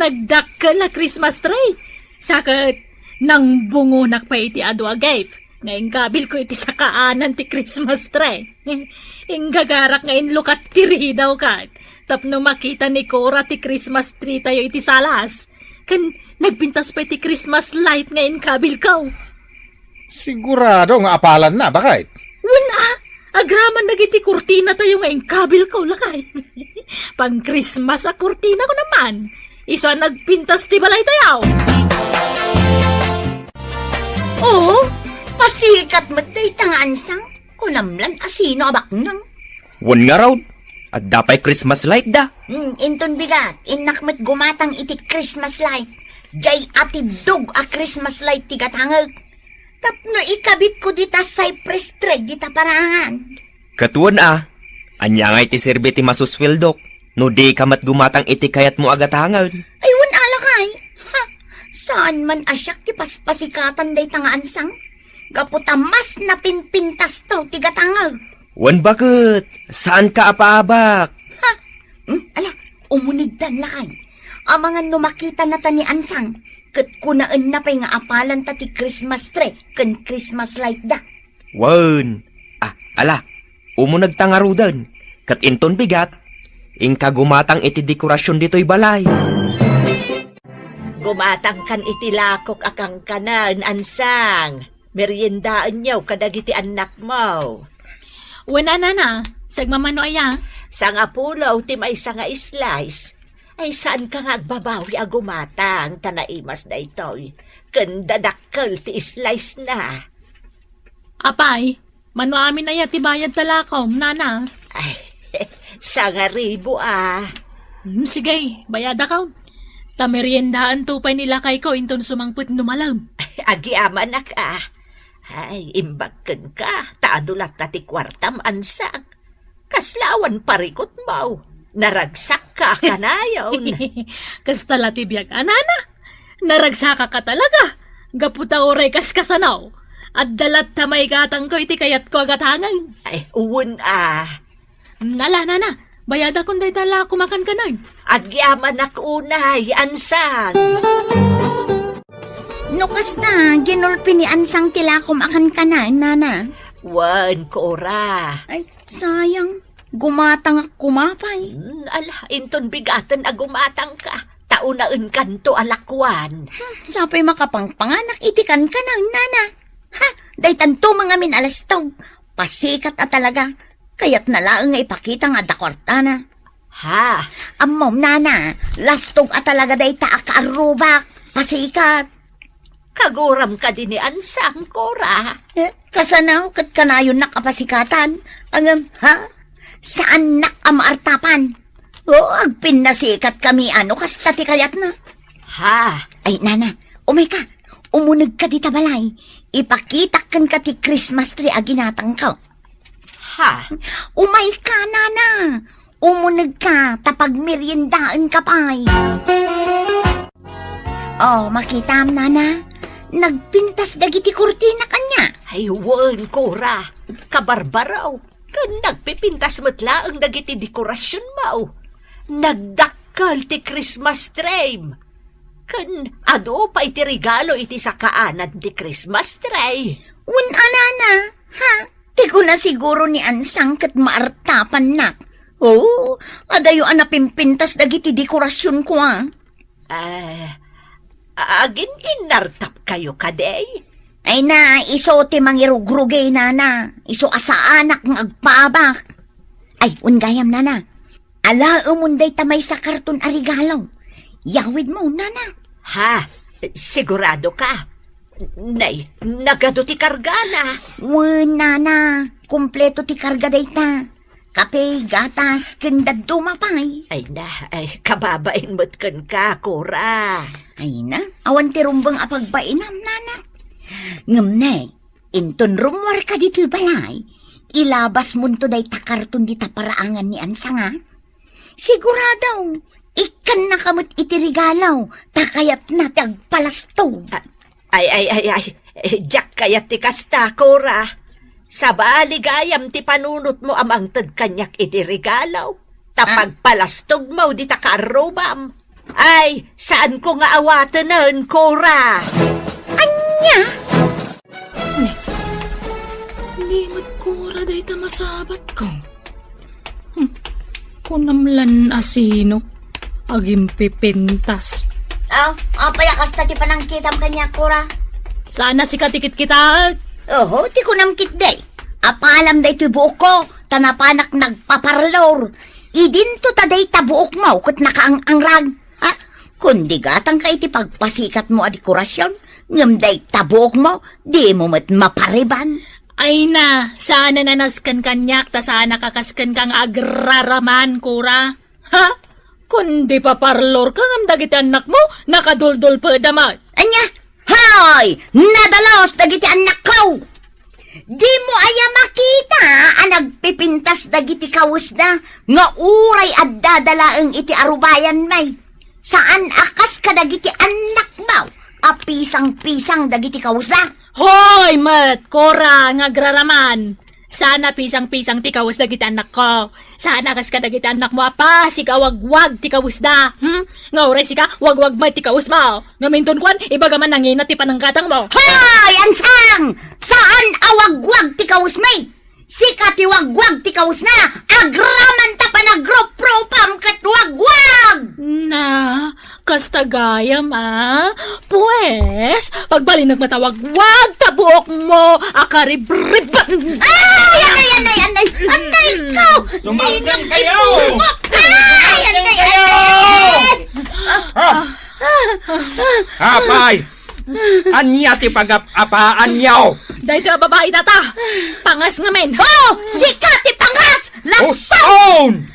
Nagdakkel a Christmas tree. Sa ket, nangbungonak pay iti adu a gift nga inggabilko iti sakaanan ti Christmas tree. Inggagarak nga inlukat ti ridaw kat tapno makita ni Cora ti Christmas tree tayo iti salas. Ken nagpintas pay ti Christmas light nga inkabilko. Sigurado nga apalanna, baket? Wen a, agraman dagiti kurtina tayo nga inkabilko, lakay. Pang-Christmas a kurtina ko naman. Isu a nagpintas ti balay tayo. Oo, pasikat met dayta nga ansang. Kunam lan a sino a baknang. Wen ngarud, adda pay Christmas light da. Hmm, inton bigat, innak met gumatang iti Christmas light. Jay atiddog a Christmas light ti gatangek. Tapno ikabitko dita cypress tree dita parangan. Ket wen a, ania ngay ti serbi ti masusweldok no di ka met gumatang iti kayatmo a gatangen? Ay, wen a lakay. Ha? Saan man a siak ti paspasikatan dayta nga ansang? Gapu ta mas napinpintasto ti gatangek. Wen baket, saanka a paabak. Ha? Hmm? Ala, umunegdan lakay. Amangan no makitanata ni ansang, ket kunaenna pay nga apalanta ti Christmas tree ken Christmas light da. Wen. Ah, ala, umunegta ngaruden, ket inton bigat, inka gumatang iti dekorasion ditoy balay. Gumatangkan iti lakok a kankanen, ansang. Meriendaenyo kadagiti annakmo. Wen a, nana, Sagmamano aya? Sangapulo ti maysa nga slice. Ay, saanka nga agbabawi a gumatang ta naimas daytoy. Ken dadakkel ti slice na. Apay, mano amin aya ti bayad ta lakom, nana? Ay, sangaribu a. Hmm, sige, bayadakon. Ta meriendaanto pay ni lakayko inton sumangpet no malem. Agyamanak a. Ay, imbag kenka, ta adu latta ti kuartam, Ansang. Kasla awan parikutmo. Naragsakka kanayon. Kasta la ti biag a, nana. Naragsakka talaga. Gapu ta uray kaskasano, adda latta maigatangko iti kayatko a gatangen. Ay, wen a. Nala, nana. Bayadakon dayta la kumakankanen. Agyamanak unay, Ansang. No kasta, ginulpi ni Ansang ti lakom a kankanen, nana. Wen, Cora. Ay, sayang. Gumatangak koma pay. Hmm, ala, inton bigaten a gumatangka. Ta unaenkanto a lakuan. Hmm, sapay makapangpanganak iti kankanen, nana. Ha, daytanto mangamin a lastog. Pasikat a talaga. Kayatna laeng nga ipakita nga adda kuartana. Ha? Ammom, nana, lastog a talaga dayta a kaarrubak. Pasikat. Kaguram kadi ni Ansang, Cora? Eh, kasano ket kanayonnak a pasikatan? Ngem, ha? Saannak a maartapan. O, agpinnasikat kami, ano, kasta ti kayatna. Ha? Ay, nana, umayka. Umunegka dita balay. Ipakitak kenka ti Christmas tree a ginatangko. Ha? Umayka, nana. Umunegka, ta pagmeriendaenka pay. O, makitam, nana? Nagpintas dagiti kurtina kaniak. Ay, wen, Cora. Kabarbaro. Ken nagpipintas met laeng dagiti dekorasionmo. Nagdakkel ti Christmas tree. Ken adu pay ti regalo iti sakaanad ti Christmas tree. Wen a, nana, ha? Ti kuna siguro ni Ansang ket maartapannak. O, adayo a napimpintas dagiti dekorasionko a. Ah, agin-innartapkayo kadi? Ay na, isu ti mangirugrugay, nana. Isu a saanak nga agpaabak. Ay, wen gayam, nana. Alaemon dayta maysa karton a regalo. Yawidmo, nana. Ha? Sigurado ka? Nay, nagadu ti kargana. Wen, nana. Kompleto ti karga dayta. Kape, gatas, ken dadduma pay. Ay na, ay, kababain met kenka, Cora. Ay na, awan ti rumbeng a pagbainam, nana. Ngem ne, inton rummuarka ditoy balay, ilabasmonto dayta karton dita paraangan ni Ansang a. Sigurado, ikkannaka met iti regalo, ta kayatna ti agpalastog. Ah, ay, ay, ay, ay, eh, diak kayat ti kasta, Cora. Sabali gayam ti panunotmo a mangted kaniak iti regalo. Ta Ah? pagpalastogmo dita kaarrubam. Ay, saanko nga awatenen, Cora. Ania? Ne, di met Cora dayta masabatko. Hmm, kunam lan a sino agimpipintas. Aw, apay a kasta ti panangkitam kaniak, Cora? Saan a sika ti kitkitaek? Oho, ti kunam ketdi. Apalam daytoy buokko, ta napanak nagpaparlor. Idinto ta dayta buokmo ket nakaang-angrag. Ha? Kundi gatangka iti pagpasikatmo a dekorasion, ngem dayta buokmo, dimo met mapariban. Ay na, saan a nasken kaniak ta saan a kakaskenka nga agraraman, Cora. Ha? Kundi paparlorka ngem dagiti annakmo, nakaduldulpeda met. Ania? Hoy! Nadalus dagiti annakko! Dimo aya makita a nagpipintas dagiti kawesda nga uray addada laeng iti arubayan, may? Saan a kas kadagiti annakmo a pisang-pisang dagiti kawesda? Hoy met, Cora, nga agraraman! Saan a pisang-pisang ti kawes dagiti annakko. Saan a kas kadagiti annakmo a pasig a wagwag ti kawesda, hmm? Nga uray sika, wagwag met ti kawesmo. Ngem inton kuan, ibagam a nangina ti pananggatangmo. Hoy, Ansang! Saan a wagwag ti kawesmi? Sika ti wagwag ti kawesna. Agraman ta panagruprupam ket wagwag! Na, kasta gayam, a? Pues, pagbalinnak met a wagwag ta buokmo a karibriban. Ay, anay, anay, anay, anay ko! Sumangga kayo! Ay, anay, anay! Ha? Apay! Ania ti pagap-apaanyo? Daytoy a babai data. Pangas ngamin. Oh, sika ti pangas! Lastan! Uston!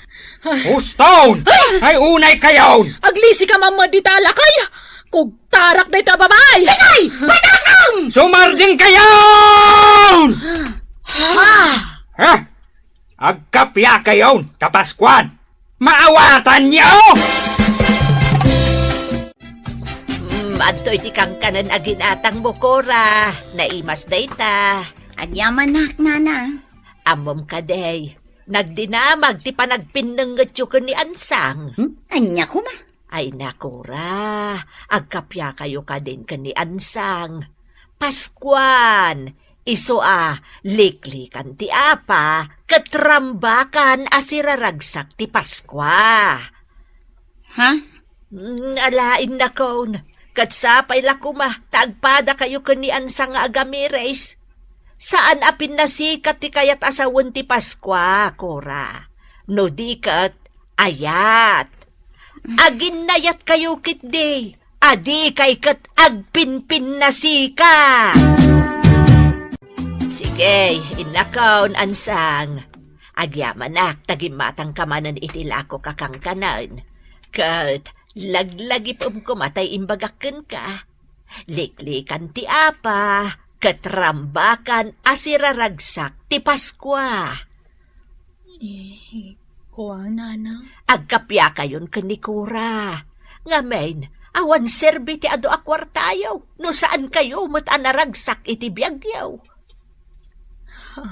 Uston! Ay! Ay, unay kayon! Aglisi ka mamad dita, lakay! Kugtarak daytoy a babai! Sigay! Patasan! Sumardeng kayon! Ha? Ha? Agkappia kayon, ta Paskuan! Maawatanyo! Mm, adtoy ti kankanen a ginatangmo, Cora. Naimas dayta. Ania manak, nana? Ammom kadi, nagdinamag ti panagpinnengetyo ken ni Ansang. Hmm? Ania koma? Ay, Cora, agkappiakayo kadin ken ni Ansang. Paskuan, isu a liklikan ti apa, ket rambakan a siraragsak ti Paskua. Ha? Mm, alaen nakon, ket sapay la koma ta agpadakayo ken ni Ansang nga agamiris. Saan a pinnasikat ti kayat a sawen ti Paskua, Cora. No di ket, ayat. Aginnayatkayo ketdi, a dikay ket agpinpinnasika. Sige, innakon, Ansang. Agyamanak ta gimmatangka manen iti lakok a kankanen. Ket laglagipem koma tay imbagak kenka. Liklikan ti apa, ket rambakan a siraragsak ti Paskua. Eh, kua, nana? Agkappiakayon ken ni Cora. Ngamin, awan serbi ti adu a kuartayo, no saankayo met a naragsak iti biagyo. Ha?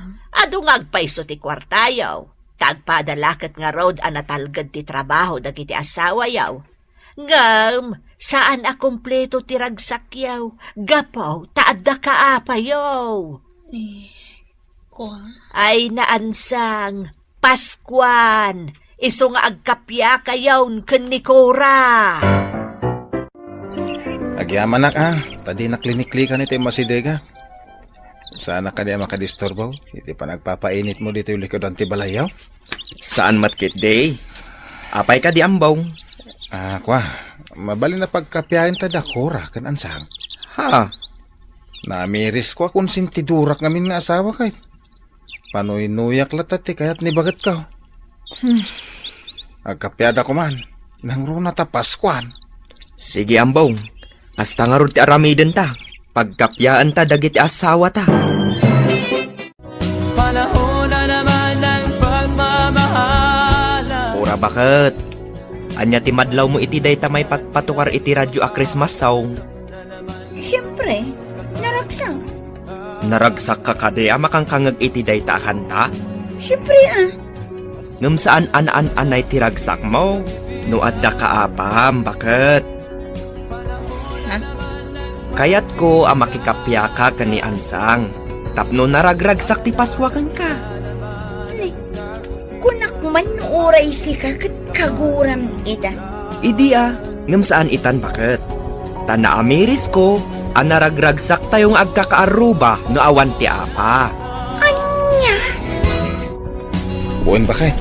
Adu nga agpayso ti kuartayo, ta agpada la ket ngarud a natalged ti trabaho dagiti asawayo. Ngem, saan a kumpleto ti ragsakyo, gapu ta adda kaapayo. Eh, kua? Ay, Ansang, Paskuan, isu nga agkappiakayon ken ni Cora. Agyamanak, a, ta dinak liniklikan iti masidega. Saanak kadi a makadisturbo iti panagpapainitmo ditoy likudan ti balayyo? Saan met ketdi. Apay kadi, Ambong? A, kua, mabalin a pagkappiaenta da Cora ken Ansang. Ha? Naamiris kua, konsentidorak ngamin nga asawa ket. Panuynuyak latta ti kayat ni baketko. Hmm. Agkappiada koman. Nangruna ta Paskuan. Sige, Ambong. Kasta ngarud ti aramidenta. Pagkappiaanta dagiti asawata. Panahon na naman ng pagmamahalan. Cora, baket. Ania ti madlawmo iti dayta maipatpatukar iti radyo a Christmas song? Siempre, naragsak. Naragsakka kadi a makangkangeg iti dayta a kanta? Siempre, a. Ngem saan a naan-anay ti ragsakmo no adda kaapam, baket. Ha? Kayatko a makikappiaka ken ni Ansang tapno naragragsak ti Paskua kenka. Ni, kunak man no uray sika ket kaguram ida. Idi a, ngem saan itan, baket. Ta naamirisko a naragragsaktayo nga agkakaarruba no awan ti apa. Ania? Wen, baket.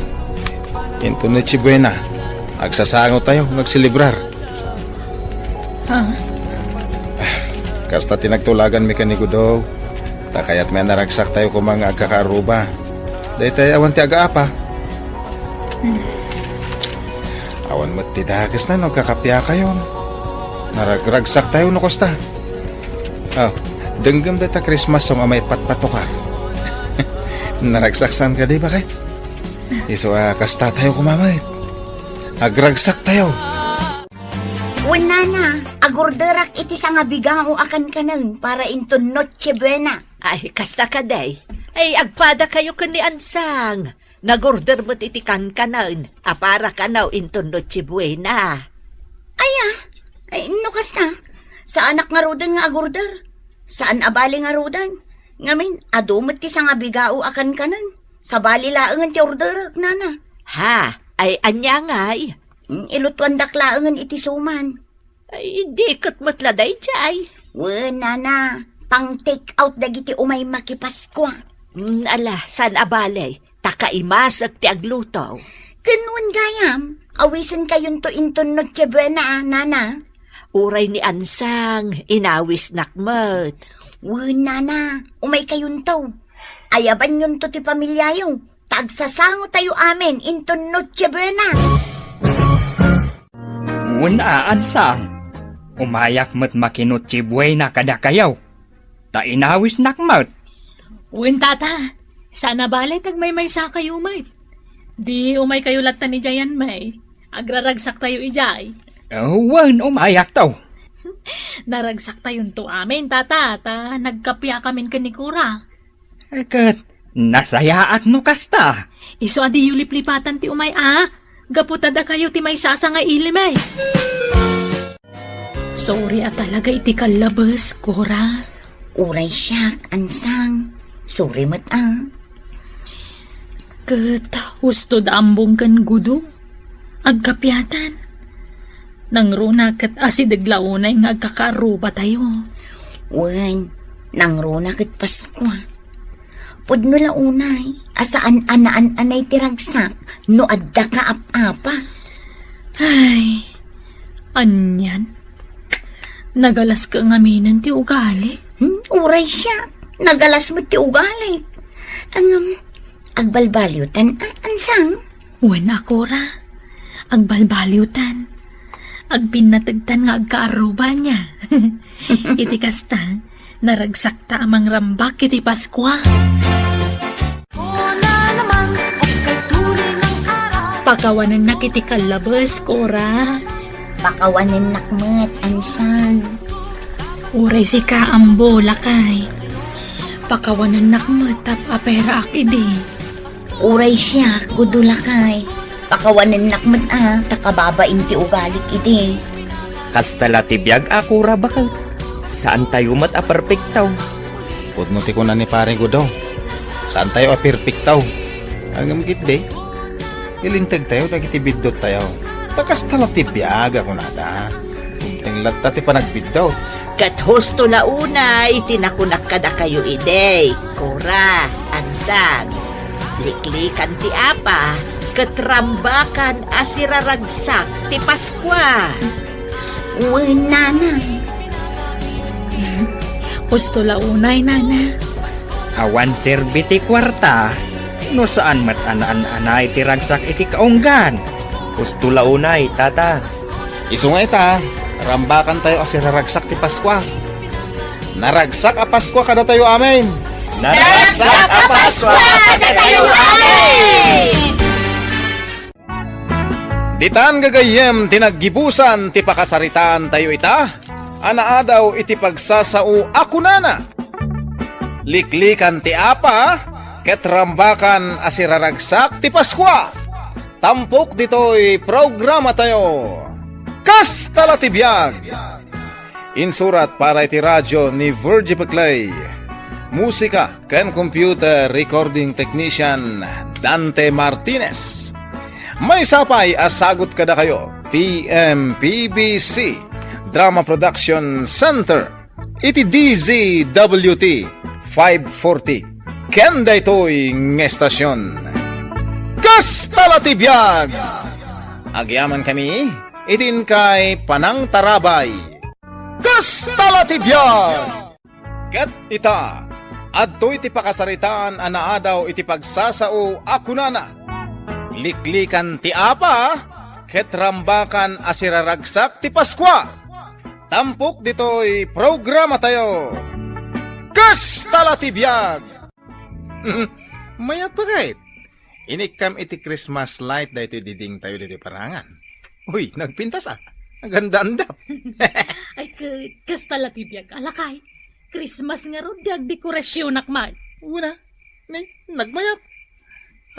Inton Noche Buena, agsasangotayo nga agselebrar. Ha? Kasta ti nagtulaganmi ken ni Gudo. Ta kayatmi a naragsaktayo koma nga agkakaarruba. Daytay awan ti agaapa. Hmm. Awan met ti dakesna no agkakappiakayon. Naragragsaktayo no kasta. Oh, denggem dayta Christmas song a maipatpatukar. Naragsaksan kadi, baket? Isu a kastatayo koma met. Agragsaktayo. Wen, nana, agorderak iti sangabigao a kankanen para inton Noche Buena. Ay, kasta kadi. Ay, agpadakayo ken ni Ansang. Nagorder met iti kankanen a para kano inton Noche Buena. Aya, ay, no kasta, saanak ngaruden nga agorder. Saan a bali ngaruden. Ngamin, adu met ti sangabigao a kankanen. Sabali laengen ti orderek, nana. Ha? Ay, ania ngay? Mm, ilutuandak laengen iti suman. Ay, di ket met la daydiay. Wen, nana, pang-take out dagiti umay makipaskua. Mm, ala, saan a bale, ta kaimasek ti agluto. Ken wen gayam, awisenkayonto inton Noche Buena, nana. Uray ni Ansang, inawisnak met. Wen, nana, umaykayonto. Ayabanyonto ti pamiliayo, ta agsasangotayo amin inton Noche Buena. Wen a, Ansang, umayak met maki-Noche Buena kadakayo, ta inawisnak met. Wen, tata, saan a bale ta agmaymaysakayo met. Di umaykayo lattan idiayen, May. Agraragsaktayo idiay. Oh, wen, umayakto. Naragsaktayonto amin, tata, ta nagkapiakamin ken ni Cora. Ket nasayaat no kasta. Isu a diyo liplipatan ti umay a, gapu ta dakayo ti maysasa nga ilim, eh. Sorry a talaga iti kallabes, Cora. Uray siak, Ansang. Sorry met a. Ket husto da Ambong ken Gudo. Agkapiatan. Nangruna ket asideg la unay nga agkakaarrubatayo. Wen, nangruna ket Paskua. Pudno la unay a saan a naan-anay ti ragsak no adda kaap-apa. Ay, anian? Nagalas ka ngaminen ti ugali? Hmm, uray siak. Nagalas met ti ugali. Ngem, agbalbaliwtan, a-, Ansang? Wen a, Cora, agbalbaliwtan. Agpinnategtan nga agkaarruba ania. Iti kasta, naragsakta a mangrambak iti Paskua. Pakawanennak iti kallabes, Cora. Pakawanennak met, Ansang. Uray sika, Ambo, lakay. Pakawanennak met tapno aperaak idi. Uray siak, Gudo, lakay. Pakawanennak met a, ta kababain ti ugalik idi. Kasta la ti biag a, Cora, baket. Saantayo met a perpekto. Pudno ti kuna ni Pare Gudo. Saantayo a perpekto. Ngem ketdi, ilintegtayo dagiti bidduttayo. Ta kasta la ti biag a kunada. Dumteng latta ti panagbiddut. Ket husto la unay ti nakunak kadakayo idi, Cora, Ansang. Liklikan ti apa, ket rambakan a siraragsak ti Paskua. Wen, nana. Husto la unay, nana. Awan serbi ti kuarta, no saan met a naan-anay ti ragsak iti kaunggan. Husto la unay, tata. Isu nga ita, rambakantayo a siraragsak ti Paskua. Naragsak a Paskua kadatayo amin. Naragsak a Paskua kadatayo amin. Ditan gagayyem ti naggibusan ti pakasaritaantayo ita a naadaw iti pagsasao a kunana, "Liklikan ti apa ket rambakan a siraragsak ti Paskua." Tampok ditoy programatayo, Kasta la ti Biag. Insurat para iti radio ni Virgie Peclay. Musika ken computer recording technician Dante Martinez. Maysa pay a sagut kadakayo ti M P B C Drama Production Center iti D Z W T five forty ken daytoy nga estasion. Kasta la ti biag! Agyamankami iti inkay panangtarabay. Kasta la ti biag! Ket ita, adtoy ti pakasaritaan a naadaw iti pagsasao a kunana, "Liklikan ti apa, ket rambakan a siraragsak ti Paskua." Tampok ditoy programatayo, Kasta la ti Biag! Mayat pa ket? Inikkam iti Christmas light daytoy didingtayo ditoy parangan. Uy, nagpintas a. Aganda-andap. Ay, ka-, kasta la ti biag, a lakay. Christmas ngarud, di agdekorasionak met. Una, ni, nagmayat.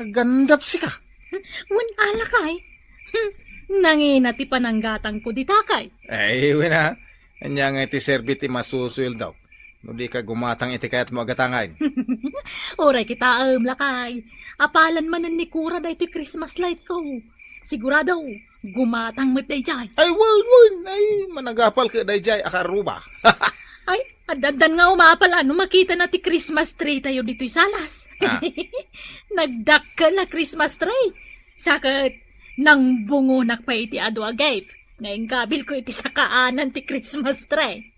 Agandap sika. Wen a lakay. Hmm, nangina ti pananggatangko dita kay. Ay, wen a. Ania nga iti serbi ti masusueldo? no di ka gumatang iti kayatmo a gatangen. Uray kitaem, lakay. Apalan manen ni Kora daytoy Christmas light ko. Sigurado, gumatang met dayjay. Ay, wen, wen. Ay, managapal ka dayjay, akaruba. Ay, addan nga umapal, ano, makita na ti Christmas tree tayo ditoy salas. Ah. Nagdakkel a Christmas tree. Saket, nangbungonak pay iti adu a gate nga inggabilko iti sakaanan ti Christmas tree.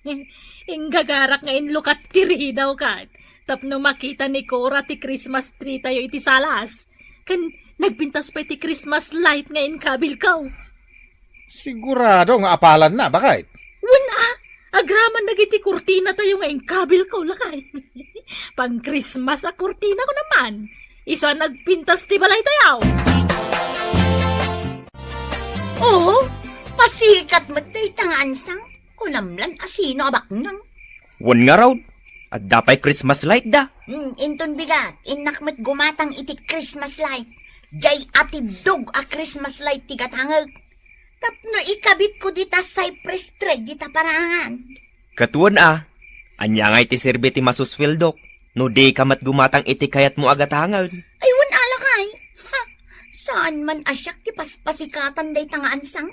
Inggagarak nga inlukat ti ridaw kat tapno makita ni Cora ti Christmas tree tayo iti salas. Ken nagpintas pay ti Christmas light nga inkabilko. Sigurado nga apalan na, bakit? Wen a, agraman dagiti kurtina tayo nga inkabilko, lakay. Pang-Christmas a kurtina ko naman. Isu a nagpintas ti balay tayo. Oo, pasikat met dayta nga ansang. Kulamlan a sino a baknang. Wen ngarud, adda pay Christmas light da. Hmm, inton bigat, innak met gumatang iti Christmas light. Jay atiddog a Christmas light ti gatangek. Tapno ikabitko dita cypress tree dita paraangan. Ket wen a, ania nga iti serbi ti masusweldok no di ka met gumatang iti kayatmo a gatangen? Ay, wen a, lakay. Ha, saan man a siak ti paspasikatan dayta nga ansang.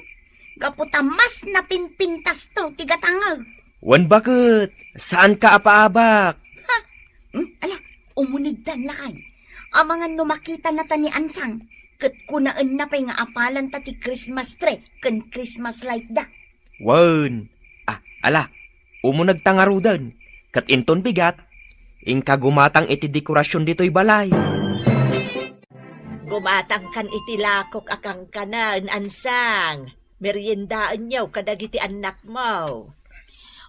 Gapu ta mas napinpintasto ti gatangek. Wen baket, saanka a paabak. Ha? Hmm? Ala, umunegdan, lakay. Amangan no makita na ta ni ansang, ket kunaenna pay nga apalanta ti Christmas tree ken Christmas light da. Wen. Ah, ala, umunegta ngaruden. Ket inton bigat, inka gumatang iti dekorasion ditoy balay. Gumatangkan iti lakok a kankanen, ansang. Meriendaenyo kadagiti annakmo.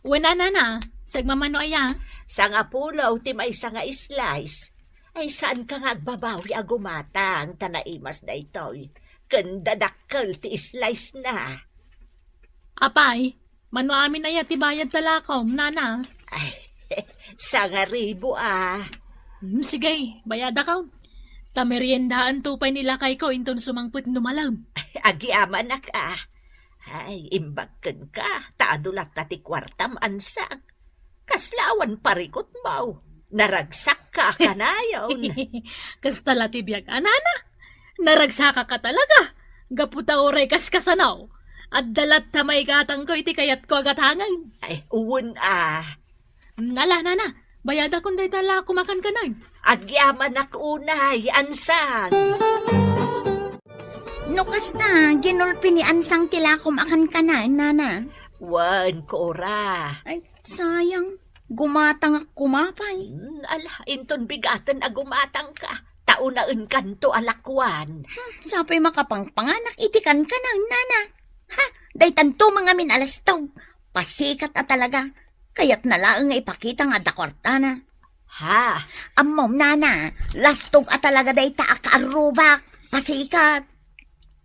Wen a, nana, sagmamano aya? Sangapulo ti maysa nga slice. Ay, saanka nga agbabawi a gumatang ta naimas daytoy. Ken dadakkel ti slice na. Apay, mano amin aya ti bayad ta lakom, nana? Ay, sangaribu a. Hmm, sige, bayadakon. Ta meriendaanto pay ni lakayko inton sumangpet no malem. Agyamanak a. Ay, imbag kenka, ta adu latta ti kuartam, ansang. Kasla awan parikutmo. Naragsakka a kanayon. Kasta la ti biag a, nana. Naragsakka talaga. Gapu ta uray kaskasano, adda latta maigatangko iti kayatko a gatangen. Ay, wen a. Ala, nana, bayadakon dayta lakom a kankanen. Agyamanak unay, ansang. No kasta, ginulpi ni ansang ti lakom a kankanen, nana. Wen, Cora. Ay, sayang. Gumatangak koma pay. Hmm, ala, inton bigaten a gumatangka. Ta unaenkanto a lakuan. Hmm, sapay makapangpanganak iti kankanen, nana. Ha, daytanto mangamin a lastog. Pasikat a talaga. Kayatna laeng nga ipakita nga adda kuartana. Ha? Ammom, nana, lastog a talaga dayta a kaarrubak. Pasikat.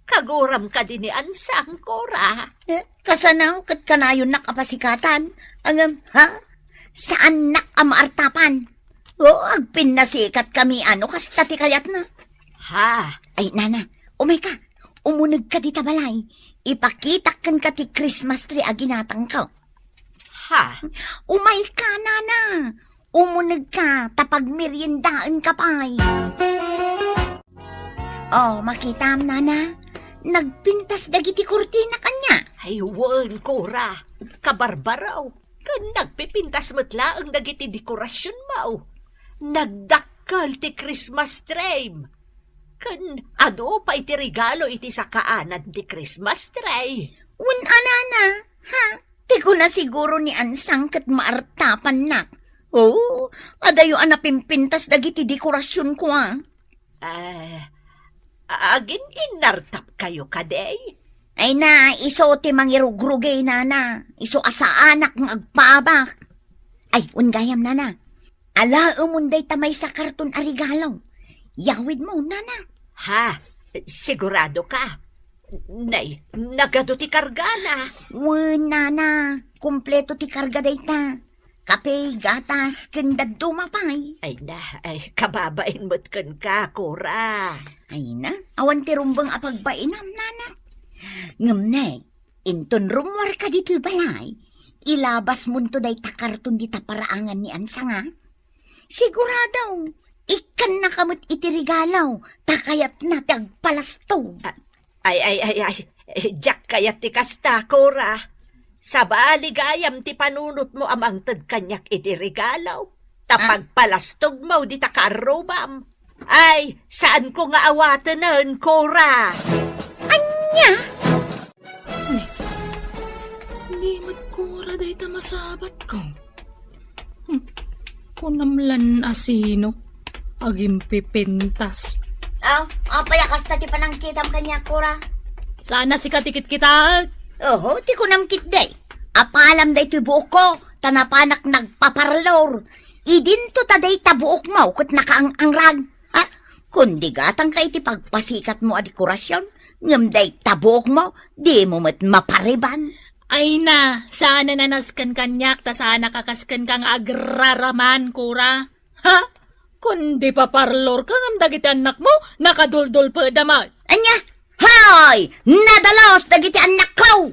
Kaguram kadi ni ansang, Cora? Eh, kasano ket kanayonnak a pasikatan? Ngem, ha? Saannak a maartapan. O, agpinnasikat kami, ano, kasta ti kayatna. Ha? Ay, nana, umayka. Umunegka dita balay. Ipakitak kenka ti Christmas tree a ginatangko. Ha? Umayka, nana. Umunegka, ta pagmeriendaenka pay. O, makitam, nana. Nagpintas dagiti kurtina kaniak. Ay, wen, Cora. Kabarbaro. Ken nagpipintas met laeng dagiti dekorasionmo. Nagdakkel ti Christmas tree. Ken adu pay ti regalo iti sakaanan ti Christmas tree. Wen a, nana, ha? Ti kuna siguro ni ansang ket maartapannak. O, adayo a napimpintas dagiti dekorasionko a. Ah, agin-innartapkayo kadi? Ay na, isu ti mangirugrugay, nana. Isu a saanak nga agpaabak. Ay, wen gayam, nana. Alaemon dayta maysa karton a regalo. Yawidmo, nana. Ha? Sigurado ka? Nay, nagadu ti kargana. Wen, nana. Kompleto ti karga dayta. Kape, gatas, ken dadduma pay. Ay na, ay, kababain met kenka, Cora. Ay na, awan ti rumbeng a pagbainam, nana. Ngem ne, inton rummuarka ditoy balay, Ilabasmonto dayta karton dita paraangan ni Ansang, a? Sigurado, ikkannaka met iti regalo, ta kayatna ti agpalastog. A-, ay, ay, ay, ay. Eh, diak kayat ti kasta, Cora. Sabali gayam ti panunotmo a mangted kaniak iti regalo. Ta Ah? pagpalastogmo dita kaarrubam. Ay, saanko nga awatenen, Cora. Ania? Ne, di met Cora dayta masabatko. Hmm, kunam lan a sino agimpipintas. Aw, apay a kasta ti panangkitam kaniak, Cora? Saan a sika ti kitkitaek? Oho, ti kunam ketdi. Apalam daytoy buokko, ta napanak nagpaparlor. Idinto ta dayta buokmo ket nakaang-angrag. Ha? Kundi gatangka iti pagpasikatmo a dekorasyon, ngem dayta buokmo, dimo met mapariban. Ay na, saan a nasken kaniak, ta saan a kakasken ka nga agraraman, Cora. Ha? Kundi paparlor ka ngem dagiti annakmo, nakaduldulpeda met. Ania? Hoy! Nadalos dagiti annakko!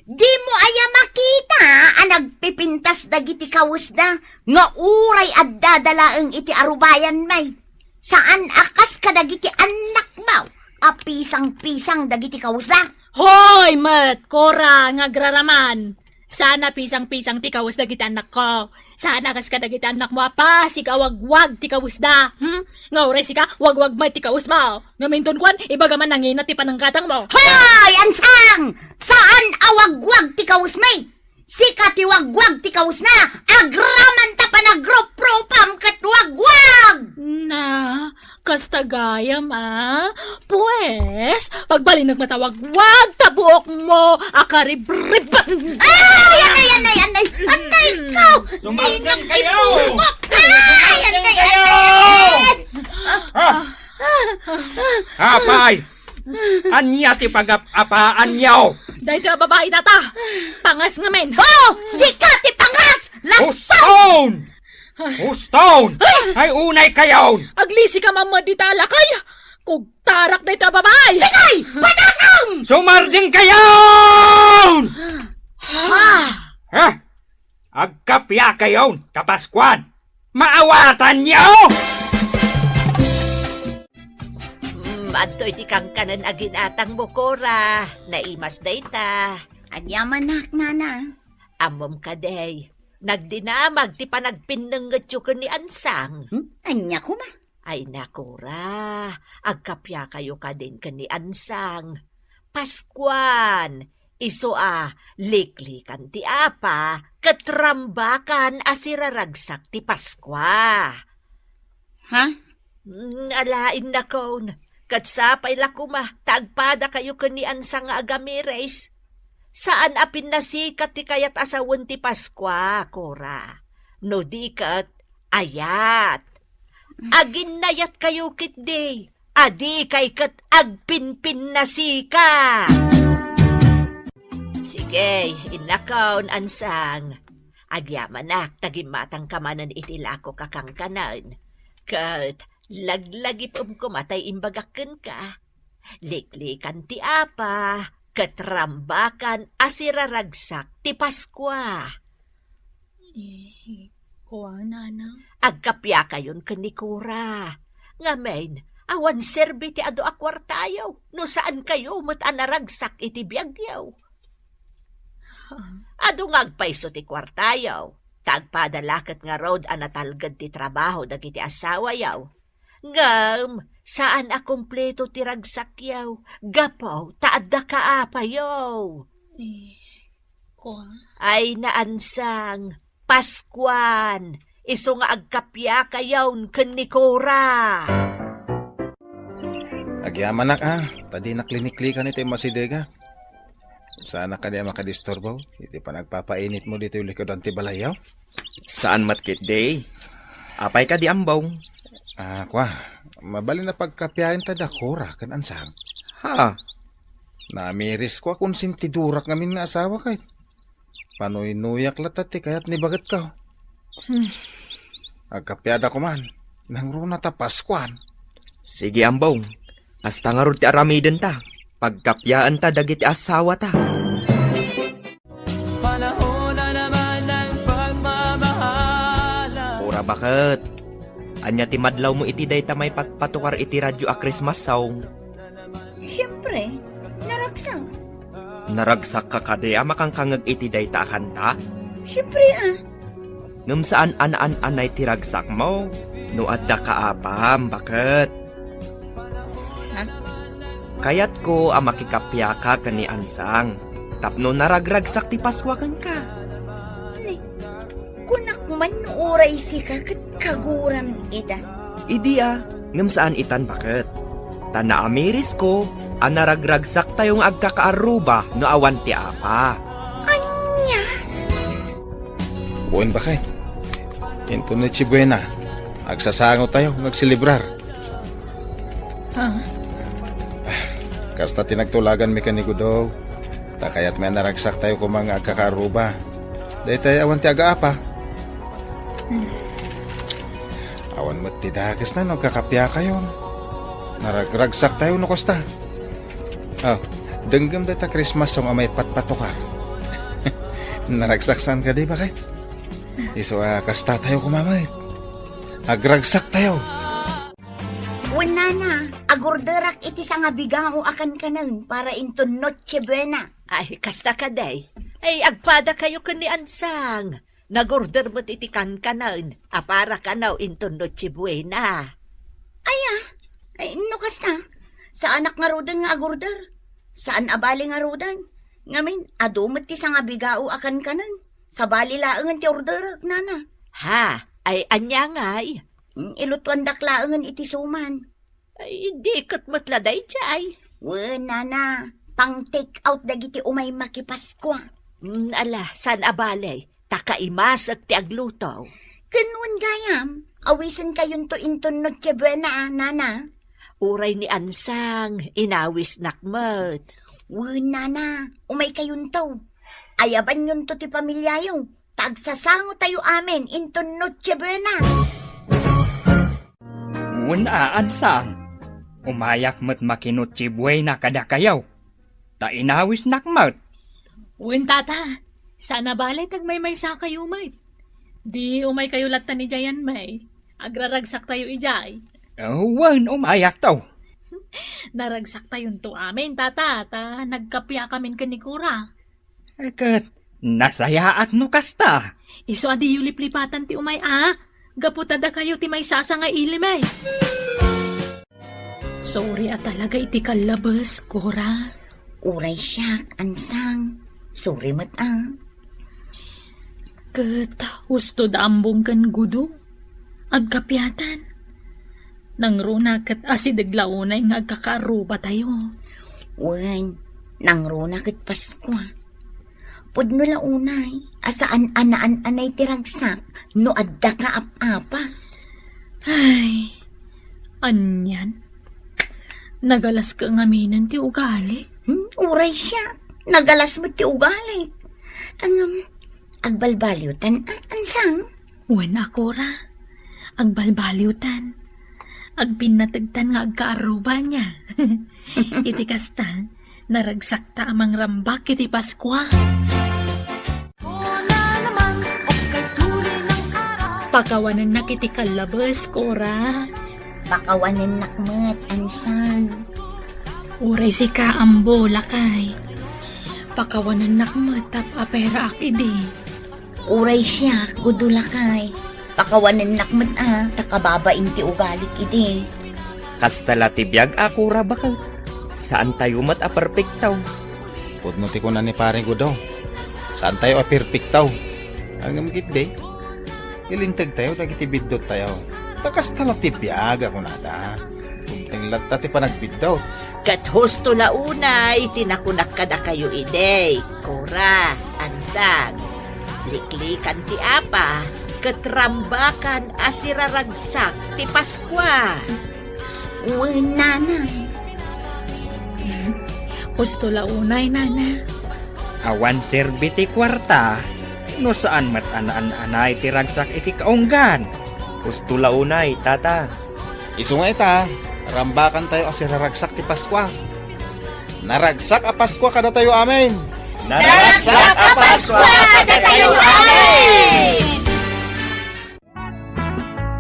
Dimo aya makita a nagpipintas dagiti kawesda nga uray addada laeng iti arubayan, may? Saan a kas kadagiti annakmo a pisang-pisang dagiti kawesda? Hoy met, Cora, nga agraraman! Saan a pisang-pisang ti kawes dagiti annakko. Saan a kas kadagiti annakmo a pasig a wagwag ti kawesda. Hmm? Nga uray sika, wagwag met ti kawesmo. Ngem inton kuan, ibaga man nangina ti panangkatangmo. Hoy, Ansang! Saan a wagwag ti kawesmi? Sika ti wagwag ti kawesna. Agraman ta panagruprupam ket wagwag! Na, kasta gayam, a? Pues, pagbalinek met a wagwag ta buokmo a karibriban. Ay, anay, anay, anay, anay ko! Sumargan kayo! Ay, anay, anay, anay! Ah! Apay! Ania ti pagap-apaanyo? Daytoy a babai data. Pangas ngamin. Oh, sika ti pangas! Last Uston! Uston! Ay! Ay, unay kayon! Aglisi ka mamad dita alakay! Kugtarak dayta a babae! Sige! Patasang! Sumardeng kayon! Ah! Ha? Agkapia kayon, Kapaskuan! Maawatanyo! Mm, adtoy ti kankanan a ginatangmo, Cora. Naimas dayta. Ania manak, nana? Ammom kadi, nagdinamag ti panagpinnengetyo ken ni Ansang. Hmm? Ania koma? Ay, Cora, agkapiakayo kadin ken ni Ansang. Paskuan, isu a liklikan ti apa, ket rambakan a siraragsak ti Paskua. Ha? Mm, alaen nakon, ket sapay la koma ta agpadakayo ken ni Ansang nga agamires. Saan a pinnasikat ti kayat a sawen ti Paskua, Cora. No di ket, ayat. Aginnayatkayo ketdi, a dikay ket agpinpinnasika. Sige, innakon, Ansang. Agyamanak ta gimmatangka manen iti lakok a kankanen. Ket laglagipem koma tay imbagak kenka. Liklikan ti apa, ket rambakan a siraragsak ti Paskua. Eh, kua, Nanang? Agkapiakayon ken ni Cora. Ngamin, awan serbi ti adu a kuartayo, no saankayo met a naragsak iti biagyo. Ah. Adu nga agpayso ti kuartayo, ta agpada la ket ngarud a natalged ti trabaho dagiti asawayo. Ngem, saan a kompleto ti ragsakyo, gapu ta adda kaapayo. Eh, kua? Ay, Ansang, Paskuan, isu nga agkapiakayon ken ni Cora. Agyamanak a, ta dinak liniklikan iti masidega. Saanak kadi a makadisturbo iti panagpapainitmo ditoy likudan ti balayyo? Saan met ketdi. Apay kadi, Ambong? Ah, kua, mabalin a pagkapiaen ta da Cora ken Ansang. Ha? Namiris ko a konsentidorak ngamin nga asawa kay. Panuynuyak latta ti kayat ni bagetko. Hmm. Agkapiada koman, nangruna ta Paskuan. Sige, Ambong. Kasta ngarud ti aramidenta. Pagkapiaenta dagiti asawata. Panahon Baket, ania ti madlawmo iti dayta maipatpatukar iti radio a Christmas song? Siempre, naragsak. Naragsakka kadi a makankangeg iti dayta a kanta? Siempre, ah. Ngem saan a naan-anay ti ragsakmo no adda kaapam, baket. Ha? Kayatko a makikapiaka ken ni Ansang tapno naragragsak ti Paskua kenka. Ni, kunak man no uray sika ket kaguram ida. Idi a, ngem saan itan, baket. Ta naamirisko a naragragsaktayo nga agkakaarruba no awan ti apa. Ania? Wen, baket. Inton Noche Buena, agsasangotayo nga agselebrar. Ha? Kasta ti nagtulaganmi ken ni Gudo. Ta kayatmi a naragsaktayo koma nga agkakaarruba. Daytay awan ti agaapa. Hmm. Awan met ti dakesna no agkakapiakayon. Naragragsaktayo no kasta. Ah, denggem dayta Christmas song a maipatpatukar. Naragsaksan kadi, baket? Isu a kastatayo koma met. Agragsaktayo. Wen, nana, agorderak iti sangabigao a kankanen para inton Noche Buena. Ay, kasta kadi. Ay, agpadakayo ken ni Ansang. Nagorder met iti kankanen a para kano inton Noche Buena. Aya, ay, no kasta, saanak ngaruden nga agorder. Saan a bali ngaruden. Ngamin, adu met ti sangabigao a kankanen. Sabali laengen ti orderek, nana. Ha? Ay, ania ngay? Mm, ilutuandak laengen iti suman. Ay, di ket met la daydiay. Wen, nana, pang-take out dagiti umay makipaskua. Mm, ala, saan a bali, ta kaimasek ti agluto. Ken wen gayam, awisenkayonto inton Noche Buena, nana. Uray ni Ansang, inawisnak met. Wen, nana, umaykayonto. Ayabanyonto ti pamiliayo. Ta agsasangotayo amin inton Noche Buena. Wen a, Ansang, umayak met maki-Noche Buena kadakayo, ta inawisnak met. Wen, tata, saan a bali ta agmaymaysakayo met. Di umaykayo latta idiayen, may. Agraragsaktayo idiay. Oh, wen, umayakto. Naragsaktayonto amin, tata, ta nagkapiakamin ken ni Cora. Ket nasayaat no kasta. Isu a diyo liplipatan ti umay a, gapu ta dakayo ti maysasa nga ilim, eh. Sorry a talaga iti kallabes, Cora. Uray siak, Ansang. Sorry met a. Ket husto da Ambong ken Gudo. Agkapiatan. Nangruna ket asideg la unay nga agkakaarrubatayo. Wen, nangruna ket Paskua. Pudno la unay a saan a naan-anay ti ragsak no adda kaap-apa. Ay, anian? Nagalas ka ngaminen ti ugali? Hmm, uray siak. Nagalas met ti ugali. Ngem, agbalbaliwtan, a-, Ansang? Wen a, Cora. Agbalbaliwtan. Agpinnategtan nga agkaarruba nia. Iti kasta, naragsakta a mangrambak iti Paskua. Pakawanennak iti kallabes, Cora. Pakawanennak met, Ansang. Uray sika, Ambo, lakay. Pakawanennak met tapno aperaak idi. Uray siak, Gudo, lakay. Pakawanennak met a, ta kababain ti ugalik idi. Kasta la ti biag a, Cora, baket. Saantayo met a perpekto. Pudno ti kuna ni Pare Gudo. Saantayo a perpekto. Ngem ketdi, ilintegtayo dagiti bidduttayo. Ta kasta la ti biag a kunada. Dumteng latta ti panagbiddut. Ket husto la unay ti nakunak kadakayo idi, Cora, Ansang. Liklikan ti apa, ket rambakan a siraragsak ti Paskua. Wen, nana. Husto la unay, nana. Awan serbi ti kuarta, no saan met a naan-anay ti ragsak iti kaunggan. Husto la unay, tata. Isu nga ita, rambakantayo a siraragsak ti Paskua. Naragsak a Paskua kadatayo amin! Naragsak a Paskua kadatayo amin!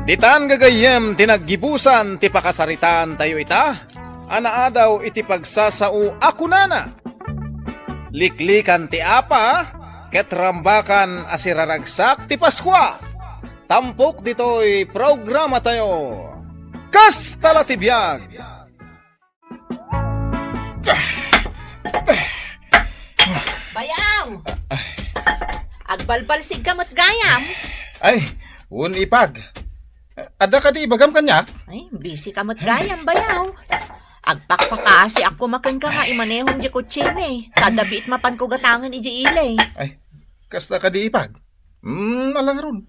Ditan gagayyem ti naggibusan ti pakasaritaan tayo ita, a naadaw iti pagsasao a kunana, "Liklikan ti apa, ket rambakan a siraragsak ti Paskua." Tampok ditoy programa tayo. Kasta la ti biag! Bayaw! Agbalbalsigka met gayam? Ay, wen ipag. Adda kadi ibagam kaniak? Ay, busy ka met gayam, bayaw. Agpakpakaasiak koma kenka nga imanehom di kotsem, ta adda biit mapanko gatangen idiay ili. Ay, kasta kadi ipag? Hmm, ala ngarud.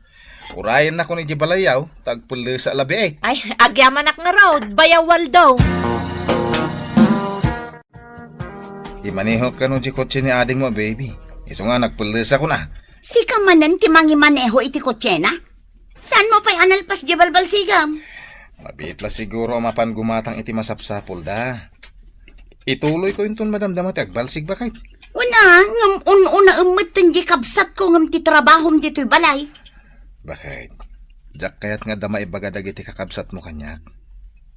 Urayennakon idiay balayyo, ta agpellesa labi. Ay, agyamanak ngarud, bayaw Waldo. Imanehok kano di kotse ni adingmo, baby. Isu nga nagpellesakon a. Sika manen ti mangimaneho iti kotsena? Saanmo pay a nalpas di balbalsigam? Mabiit la siguro a mapan gumatang iti masapsapulda. Ituloyko inton madamdama ti agbalsig, baket. Una, ngem un-unaem metten di kabsatko ngem ti trabahom ditoy balay. Baket, diak kayat nga adda maibaga dagiti kakabsatmo kaniak.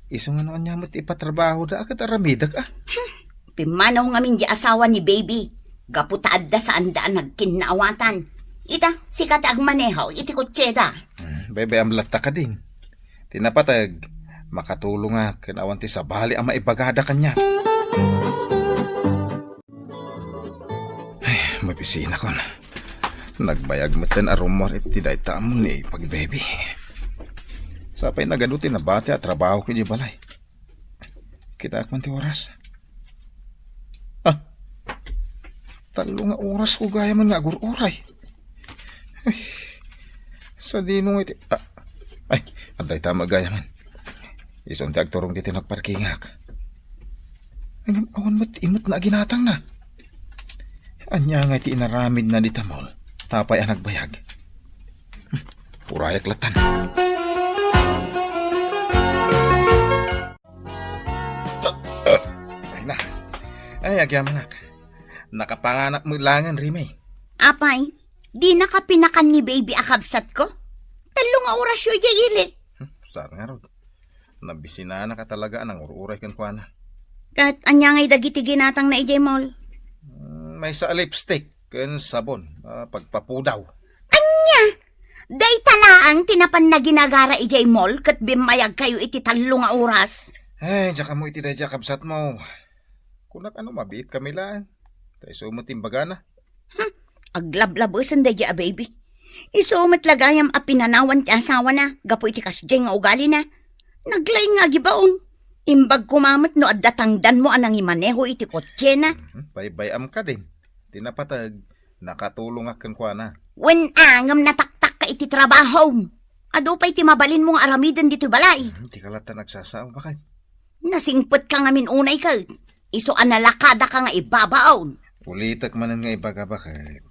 Isu nga no ania met ipatrabahoda, a ket aramidek a. Hmm, pimmanaw ngamin di asawa ni baby. Gapu ta adda saanda a nagkinnaawatan. Ita, sika ti agmaneho iti kotseda. Hmm, bay-bayam latta kadin. Ti napateg, makatulongak ken awan ti sabali a maibagada kaniak. Ay, mabisinakon. Nagbayag metten a rummuar iti dayta a ammon ni Pag-baby. Sapay nagadu ti nabati a trabaho idiay balay. Kitaak man ti oras. Ah, tallo nga orasko gayamen nga agur-uray. Ay, sadino nga iti, ah, ay, adda ita met gayamen. Isun ti agturong ditoy nagparkingak. Ngem awan met imetna a ginatangna. Ania nga iti inaramidna dita mall? Tapay a nagbayag. Hmm, urayak lattan. Ay na. Ay, agyamanak. Nakapanganak met laengen, Rime. Apay, dinaka pinakan ni baby a kabsatko? Tallo nga orasyo idiay ili. Hmm, saan ngarud? Nabisinanaka talaga a nangur-uray kenkuana. Ket ania ngay dagiti ginatangna idiay mall? Hmm, maysa a lipstick ken sabon, ah, pagpapudaw. Ania? Dayta laeng ti napanna ginagara idiay mall ket bimmayagkayo iti tallo nga oras? Ay, diak ammo iti daydiay a kabsatmo. Kunak a no mabiitkami laeng. Ta isu met ti imbagana. Hmm, aglablabesen daydiay a baby. Isu met la gayam a pinanawan ti asawana gapu iti kasdiay nga ugalina. Naglaing nga agibaon. Imbag koma met no adda tangdanmo a nangimaneho iti kotsena. Hmm, baybay-am kadin. Ti napateg, nakatulongak kenkuana. Wen a, ngem nataktakka iti trabahom. Adu pay ti mabalinmo nga aramiden ditoy balay. Hmm, dika latta nagsasao, baket. Nasingpetka ngamin unay ket. Isu a nalakadaka nga ibabaon. Ulitek manen nga ibaga, baket.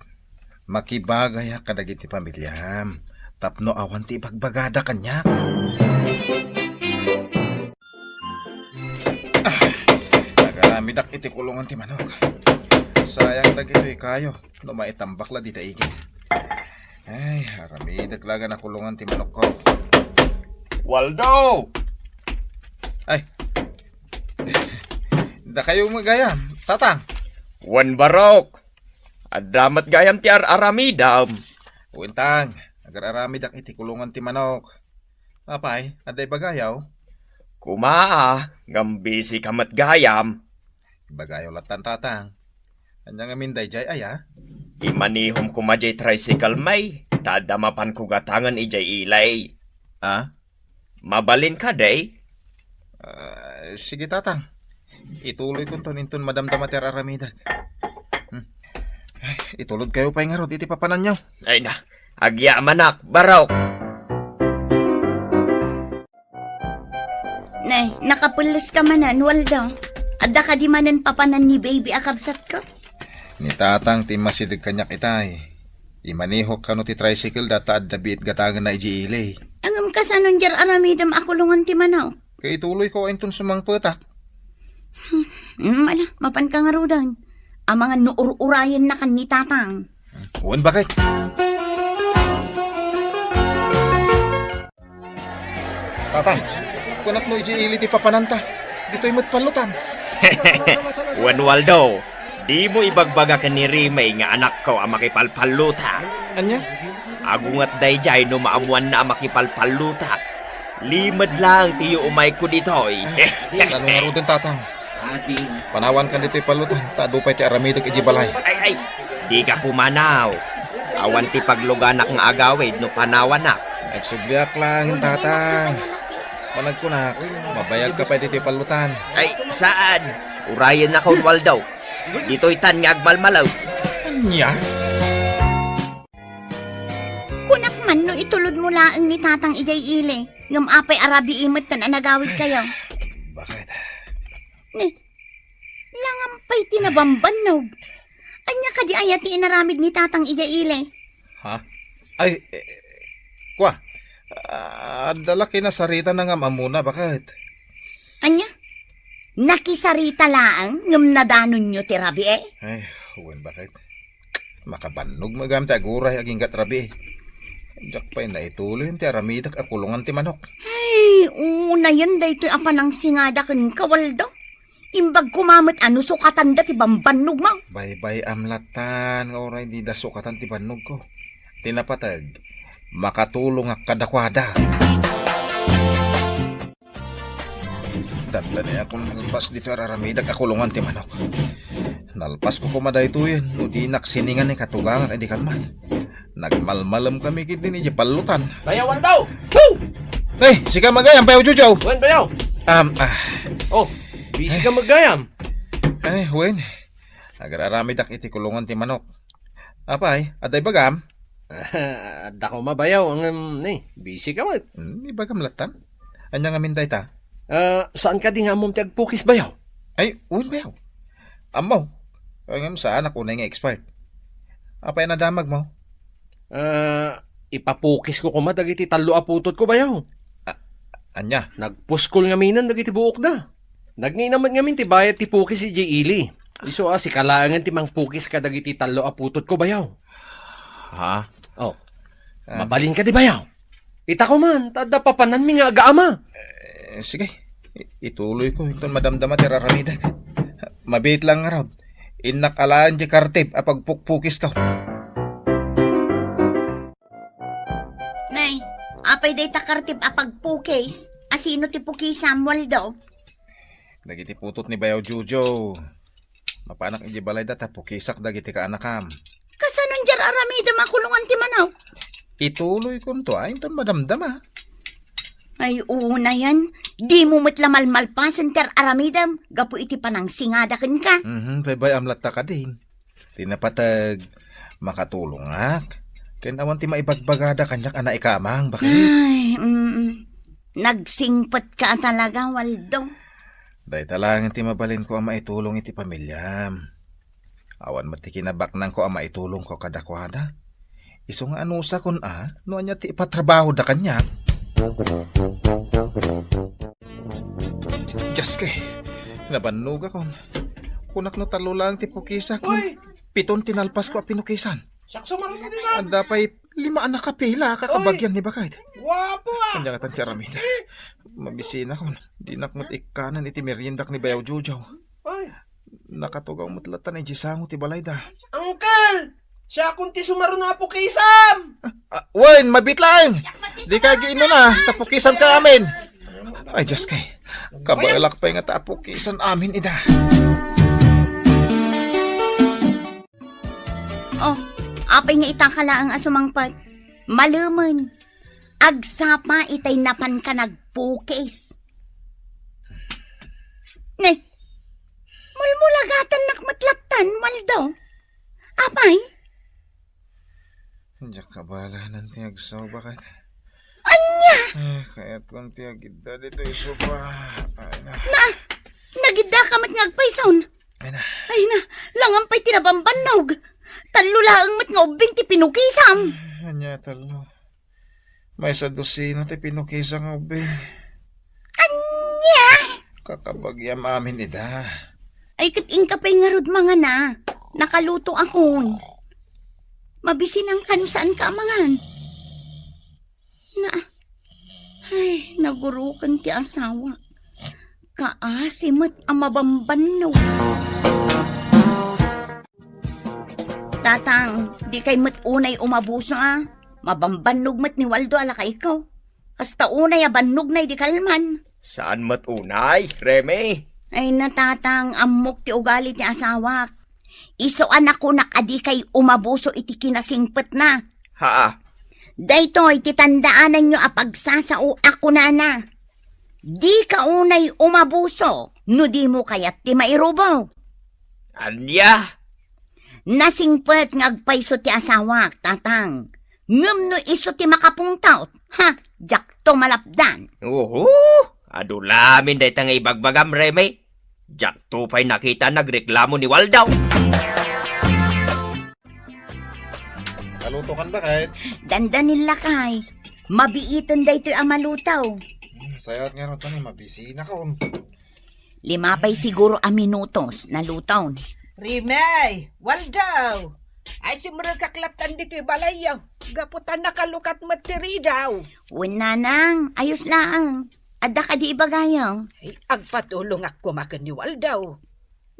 Makibagayak kadagiti pamiliam tapno awan ti ibagbagada kaniak. Ah, nagaramidak iti kulongan ti manok. Sayang dagitoy kayo no maitambak la dita igid. Ay, aramidek laeng a kulongan ti manokko. Waldo! Ay. Dakayo met gayam, Tatang. Wen, Barok. Adda met gayam ti ar-aramidam. Wen, Tang, agar-aramidak iti kulongan ti manok. Apay, adda ibagayo? Koma a, ngem busy ka met gayam. Ibagayo lattan, Tatang. Ania ngamin daydiay aya? Imanehom koma diay tricycle, may, ta adda mapanko gatangen idiay ili. Ah? Mabalin kadi? Ah, sige, Tatang. Ituloykonton inton madamdama ti ar-aramidek. Hmm. Ay, itulodkayo pay ngarud iti papananyo. Ay na, agyamanak, Barok. Nay, nakapelles ka manen, Waldo. Adda kadi manen papanan ni baby a kabsatko? Ni Tatang ti masideg kaniak itay. Imanehok kano ti tricycle da ta adda biit gatangenna idiay ili. Ngem kasano diay ar-aramidem a kulongan ti manok? Kaituloyko inton sumangpetak. Hmm, ala, mapanka ngaruden. Amangan no ur-urayennakan ni Tatang. Wen, baket. Tatang, kunak no idiay ili ti papananta. Ditoy met pallutan. Wen Waldo, dimo ibagbaga ken ni Rime nga anakko a makipalpalluta. Ania? Agunget daydiay no maammoanna a makipalpalluta. Limed laeng ti yuumayko ditoy. Saan ngaruden, Tatang? Panawankan ditoy pallutan, ta adu pay ti aramidek idiay balay. Ay, ay, dika pumanaw. Awan ti pagluganak nga agawid no panawanak. Nagsubliak laeng, Tatang. Managkunak, mabayagka pay ditoy pallutan. Ay, saan? Urayennakon, Waldo. Ditoytan nga agmalmalaw. Ania? Kunak man no itulodmo laeng ni Tatang idiay ili, ngem apay a rabii metten a nagawidkayo? Bakit? Ne, langan pay ti nabambannog. Ania kadi aya ti inaramid ni Tatang idiay ili? Ha? Ay, eh, kua, ah, adda la kinasarita nga am-ammona, bakit? Ania? Nakisarita laeng ngem nadanonyo ti rabii? Ay, wen, bakit? Makabannog met gayam ti aguray agingga ti rabii. Diak pay naituloy ti aramidek a kulongan ti manok. Ay, unayen daytoy a panangsingada kenka, Waldo. Imbag koma met a no sukatanda ti bambannogmo. Baybay-am lattan nga uray dida sukatan ti bannogko. Ti napateg, makatulongak kadakuada. Dandaniakon nalpas ditoy ar-aramidek a kulongan ti manok. Nalpasko koma daytoyen no dinak siningan ni katugangak idi kalman. Nagmalmalem kami ketdi idiay pallutan. Bayaw Waldo! Woo! Ay, sika met gayam, Bayaw Jojo. Wen, Bayaw. Um, ah. Oh, busy ka met gayam. Ay, wen. Agar-aramidak iti kulongan ti manok. Apay, adda ibagam? Adda koma, Bayaw, ngem, ne, busy ka met. Hmm, ibagam lattan. Ania ngamin dayta? Ah, saan kadi nga ammom ti agpukis, Bayaw? Ay, wen, Bayaw. Ammo. Ngem saanak unay nga expert. Apay a nadamagmo? Ah, ipapukisko koma dagiti tallo a putotko, Bayaw. A-, ania? Nagpuskol ngaminen dagiti buokda. Nagngina met ngamin ti bayad ti pukis idiay ili. Isu a, sika laengen ti mangpukis kadagiti tallo a putotko, Bayaw. Ha? Oh. Ah. Mabalin kadi, Bayaw? Ita koma, ta adda papananmi nga agaama. Eh, sige. I-, ituloyko inton madamdama ti ar-aramidek. Mabiit laeng ngarud. Innak alaen diay kartib a pagpukpukisko. Nay, apay dayta kartib a pagpukis? Asino ti pukisam, Waldo? Dagiti putot ni Bayaw Jojo. Mapanak idiay balayda ta pukisak dagiti kaanakam. Kasano diay ar-aramidem a kulongan ti manok? Ituloykonto a inton madamdama. Ay, unayen, dimo met la malmalpasen ti ar-aramidem gapu iti panangsingada kenka. Mhm, baybay-am latta kadin. Ti napateg, makatulongak. Ken awan ti maibagbagada kaniak a naikamang, bakit? Ay, mm. Nagsingpetka a talaga, Waldo. Dayta laeng ti mabalinko a maitulong iti pamiliam. Awan met ti kinabaknangko a maitulongko kadakuada. Isu nga anusakon a no ania ti ipatrabahoda kaniak. Dios kay, nabannogakon. Kunak no tallo laeng ti pukisak, Uy! Piton ti nalpasko a pinukisan. Siak sumaruno ditan. Adda pay lima a nakapila, kakabagyan ni Bakay. Guapo, ah! Ania ngatan ti aramidek? Mabisinakon. Dinak met ikkanen iti meriendak ni Bayaw Jojo. Ay. Nakatugaw met latta idiay sango ti balayda. Uncle! Siakon ti sumaruno a pukisam! Ah, wen, mabiit laeng. Dika agiinnuna, ta pukisanka amin. Ay, Dios kay. Kabaelak pay ngata a pukisan amin ida. Oh, apay nga itaka laeng a sumangpet? Malemen. Agsapa itay napanka nagpukis. Ne, mulmulagatannak met lattan, Waldo. Apay? Diak kabalanan ti agsao, Bakay. Ania? Ah, kayatkon ti agidda ditoy sopa. Ay na. Na, nagiddaka met nga agpayson. Ay na. Ay na, langan pay ti nabambannog. Tallo laeng met nga ubbing ti pinukisam. Ania tallo? Maysa dosina ti pinukisa nga ubbing. Ania? Kakabagiam amin ida. Ay, ket inka pay ngarud mangana. Nakaluto akon. Mabisinan ka no saanka a mangan. Na, ay, Naguroken ti asawak. Kaasi met a mabambannog. Tatang, dikay met unay umabuso a. Mabambannog met ni Waldo a lakayko. Kasta unay a bannogna idi kalman. Saan met unay, Remy? Ay, natatang, ammok ti ugali ti asawak. Isu a nakunak a dikay umabuso iti kinasingpetna. Haa. Daytoy ti tandaananyo a pagsasao a kunana. Dika unay umabuso no dimo kayat ti mairubo. Ania? Nasingpet nga agpayso ti asawak, tatang. Ngem no isu ti makapungtot, ha, diakto malapdan. Oho, adu lamin dayta nga ibagbagam, Remy. Diakto pay nakita nagreklamo ni Waldo. Kaluto kan ba, Kate? Dandanin lakay. Mabiiten daytoy a maluto. Hmm, sayat nga raw, tani, mabisi na kon. Lima pay siguro a minutos, naluton. Remy, Waldo! Ay, simrekak lattan ditoy balayyo. Gapu ta nakalukat met ti ridaw. Wen, nanang, ayos laeng. Adda kadi ibagayo? Ay, agpatulongak koma ken ni Waldo.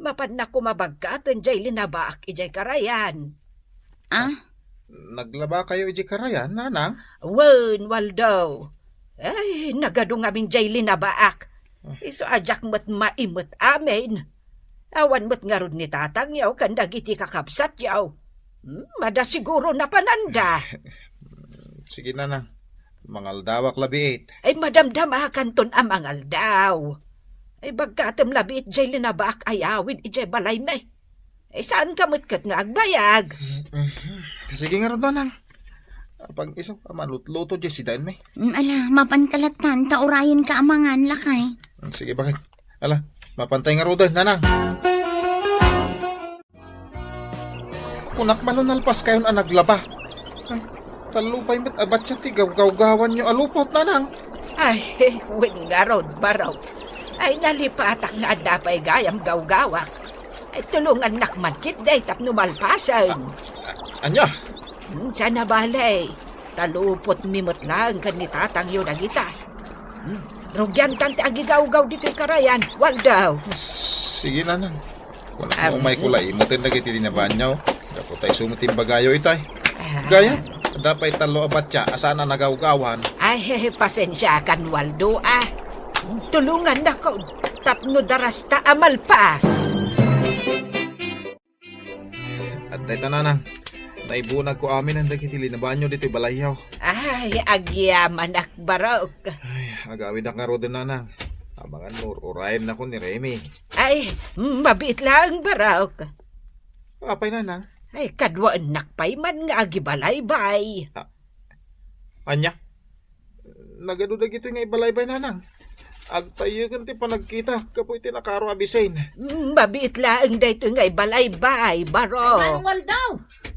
Mapannak koma bagkaten jay linabaak idiay karayan. Ah? Naglaba kayo idiay karayan, nanang? Wen, Waldo. Ay, nagadu ngamin jay linabaak. Ah. Isu a diak met maimet amin. Awan met ngarud ni tatangyo ken dagiti kakabsatyo. Hmm, mada siguro napananda. Sige, nanang. Mangaldawak labiit. Ay, madamdamakanton a mangaldaw. Ay, bagkatem labiit jay linabaak a yawid idiay balaymi. Ay, saanka met ket nga agbayag? Mhm. Sige ngarud, nanang. Apag isu a malutluto jay sidaenmi. Mm, ala, mapanka lattan, ta urayenka a mangan, lakay. Mm, sige, bakit? Ala, mapantay ngaruden, nanang. Kunak man no nalpaskayon a naglaba. Ay, tallo pay met a batsa ti gawgawgawanyo a lupot, nanang. Ay, wen ngarud, barok. Ay, nalipatak nga adda pay gayam gawgawak. Ay, tulongannak man ketdi tapno malpasen. A-, a-, ania? Hmm, saan a bale. Ta lupotmi met laeng ken ni tatangyo dagita. Hmm, rugiantan ti agigawgaw ditoy karayan, Waldo. Sige, nanang. Kunak no umayko la imetten dagiti linabaanyo. Gapu ta isu met ti imbagayo itay. Ah. Gayam, adda pay tallo a batsa a saan a nagawgawan. Ay, pasensiakan, Waldo, ah. Tulongannakon tapno darasta a malpas. Adda ita, nanang. Naibunagko amin dagiti linabaanyo ditoy balayyo. Ay, agyamanak, barok. Ay, agawidak ngaruden, nanang. Amangan no ur-urayemnakon ni Remy. Ay, mabiit laeng, barok. Apay, nanang? Ay, kaduaennak pay man nga agibalaybay. Ah, ania? Nagadu dagitoy nga ibalaybay, nanang. Agtayyeken ti panagkita gapu iti nakaro a bisin. Mm, mabiit laeng daytoy nga ibalaybay, barok. Ay, Manong Waldo,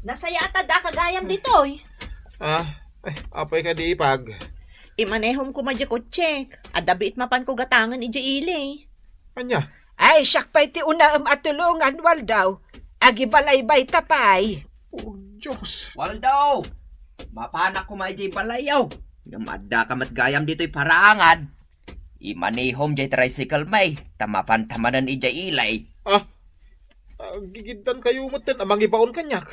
nasayaat a daka gayam ditoy. Ah, ay, apay kadi, ipag? Imanehom koma diay kotsek. Adda biit mapanko gatangen idiay ili. Ania? Ay, siak pay ti unaem a tulongan, Waldo. Agibalaybayta pay. Oh, Dios. Waldo! Mapanak koma idiay balayyo. Ngem addaka met gayam ditoy paraangan. Imanehom diay tricycle mi, ta mapanta manen idiay ili. Ah? Agigiddan kayo metten a mangibaon kaniak.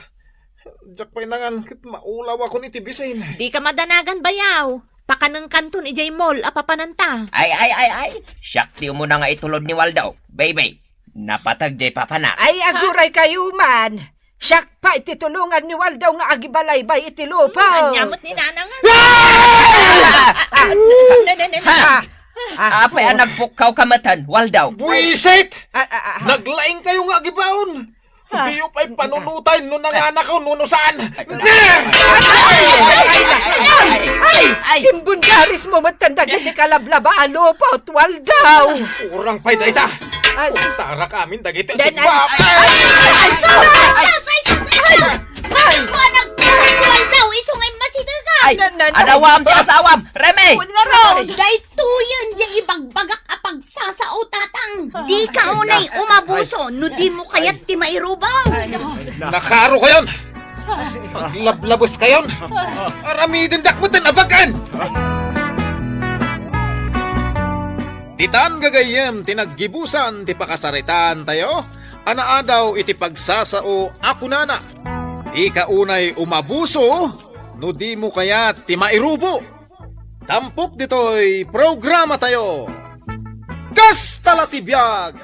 Diak pay nangan ket maulawakon iti bisin. Dika madanagan, bayaw. Pakanenkanton idiay mall a papananta. Ay, ay, ay, ay. Siak ti umuna nga itulod ni Waldo. Baby, napateg diay papanak. Ay, aguray kayo man. Siak pay ti tulongan ni Waldo nga agibalaybay iti lupo. Ania met ni nanang? Ah! Ah! Ne, ne, ne, ne. Ha? Ah, ah, apay a nagpukkawka metten, Waldo? Buwisit! Ah, ah, ah, ah. Naglaing kayo nga agibaon. Ah. Diyo pay panunoten no nanganakaw no, no saan. Ay, ay, ay, ay, ay, ay, ay. Imbundarismo metten dagiti kalablaba a lupot, Waldo. Urang pay dayta. Ay. Tara kamin dagiti. Den, ay, ay, ay, ay, ay, sus, ay, sus, ay, sus, ay. Ay. Ay. Ay. Ay. Ay. Waldo, isu nga immasitegan. Ay, nan, nan, adawam ti asawam, Remy. Wen ngarud. Ay. Daytoyen diay ibagbagak a pagsasao, tatang. Dika unay umabuso no dimo kayat ti mairubo. Nakaro kayon! Aglablabes kayon! Aramidendak metten a bag-en! Ditan gagayyem ti naggibusan ti pakasaritaan tayo, a naadaw iti pagsasao a kunana, "Dika unay umabuso no dimo kayat ti mairubo." Tampok ditoy programa tayo. Kasta la ti biag,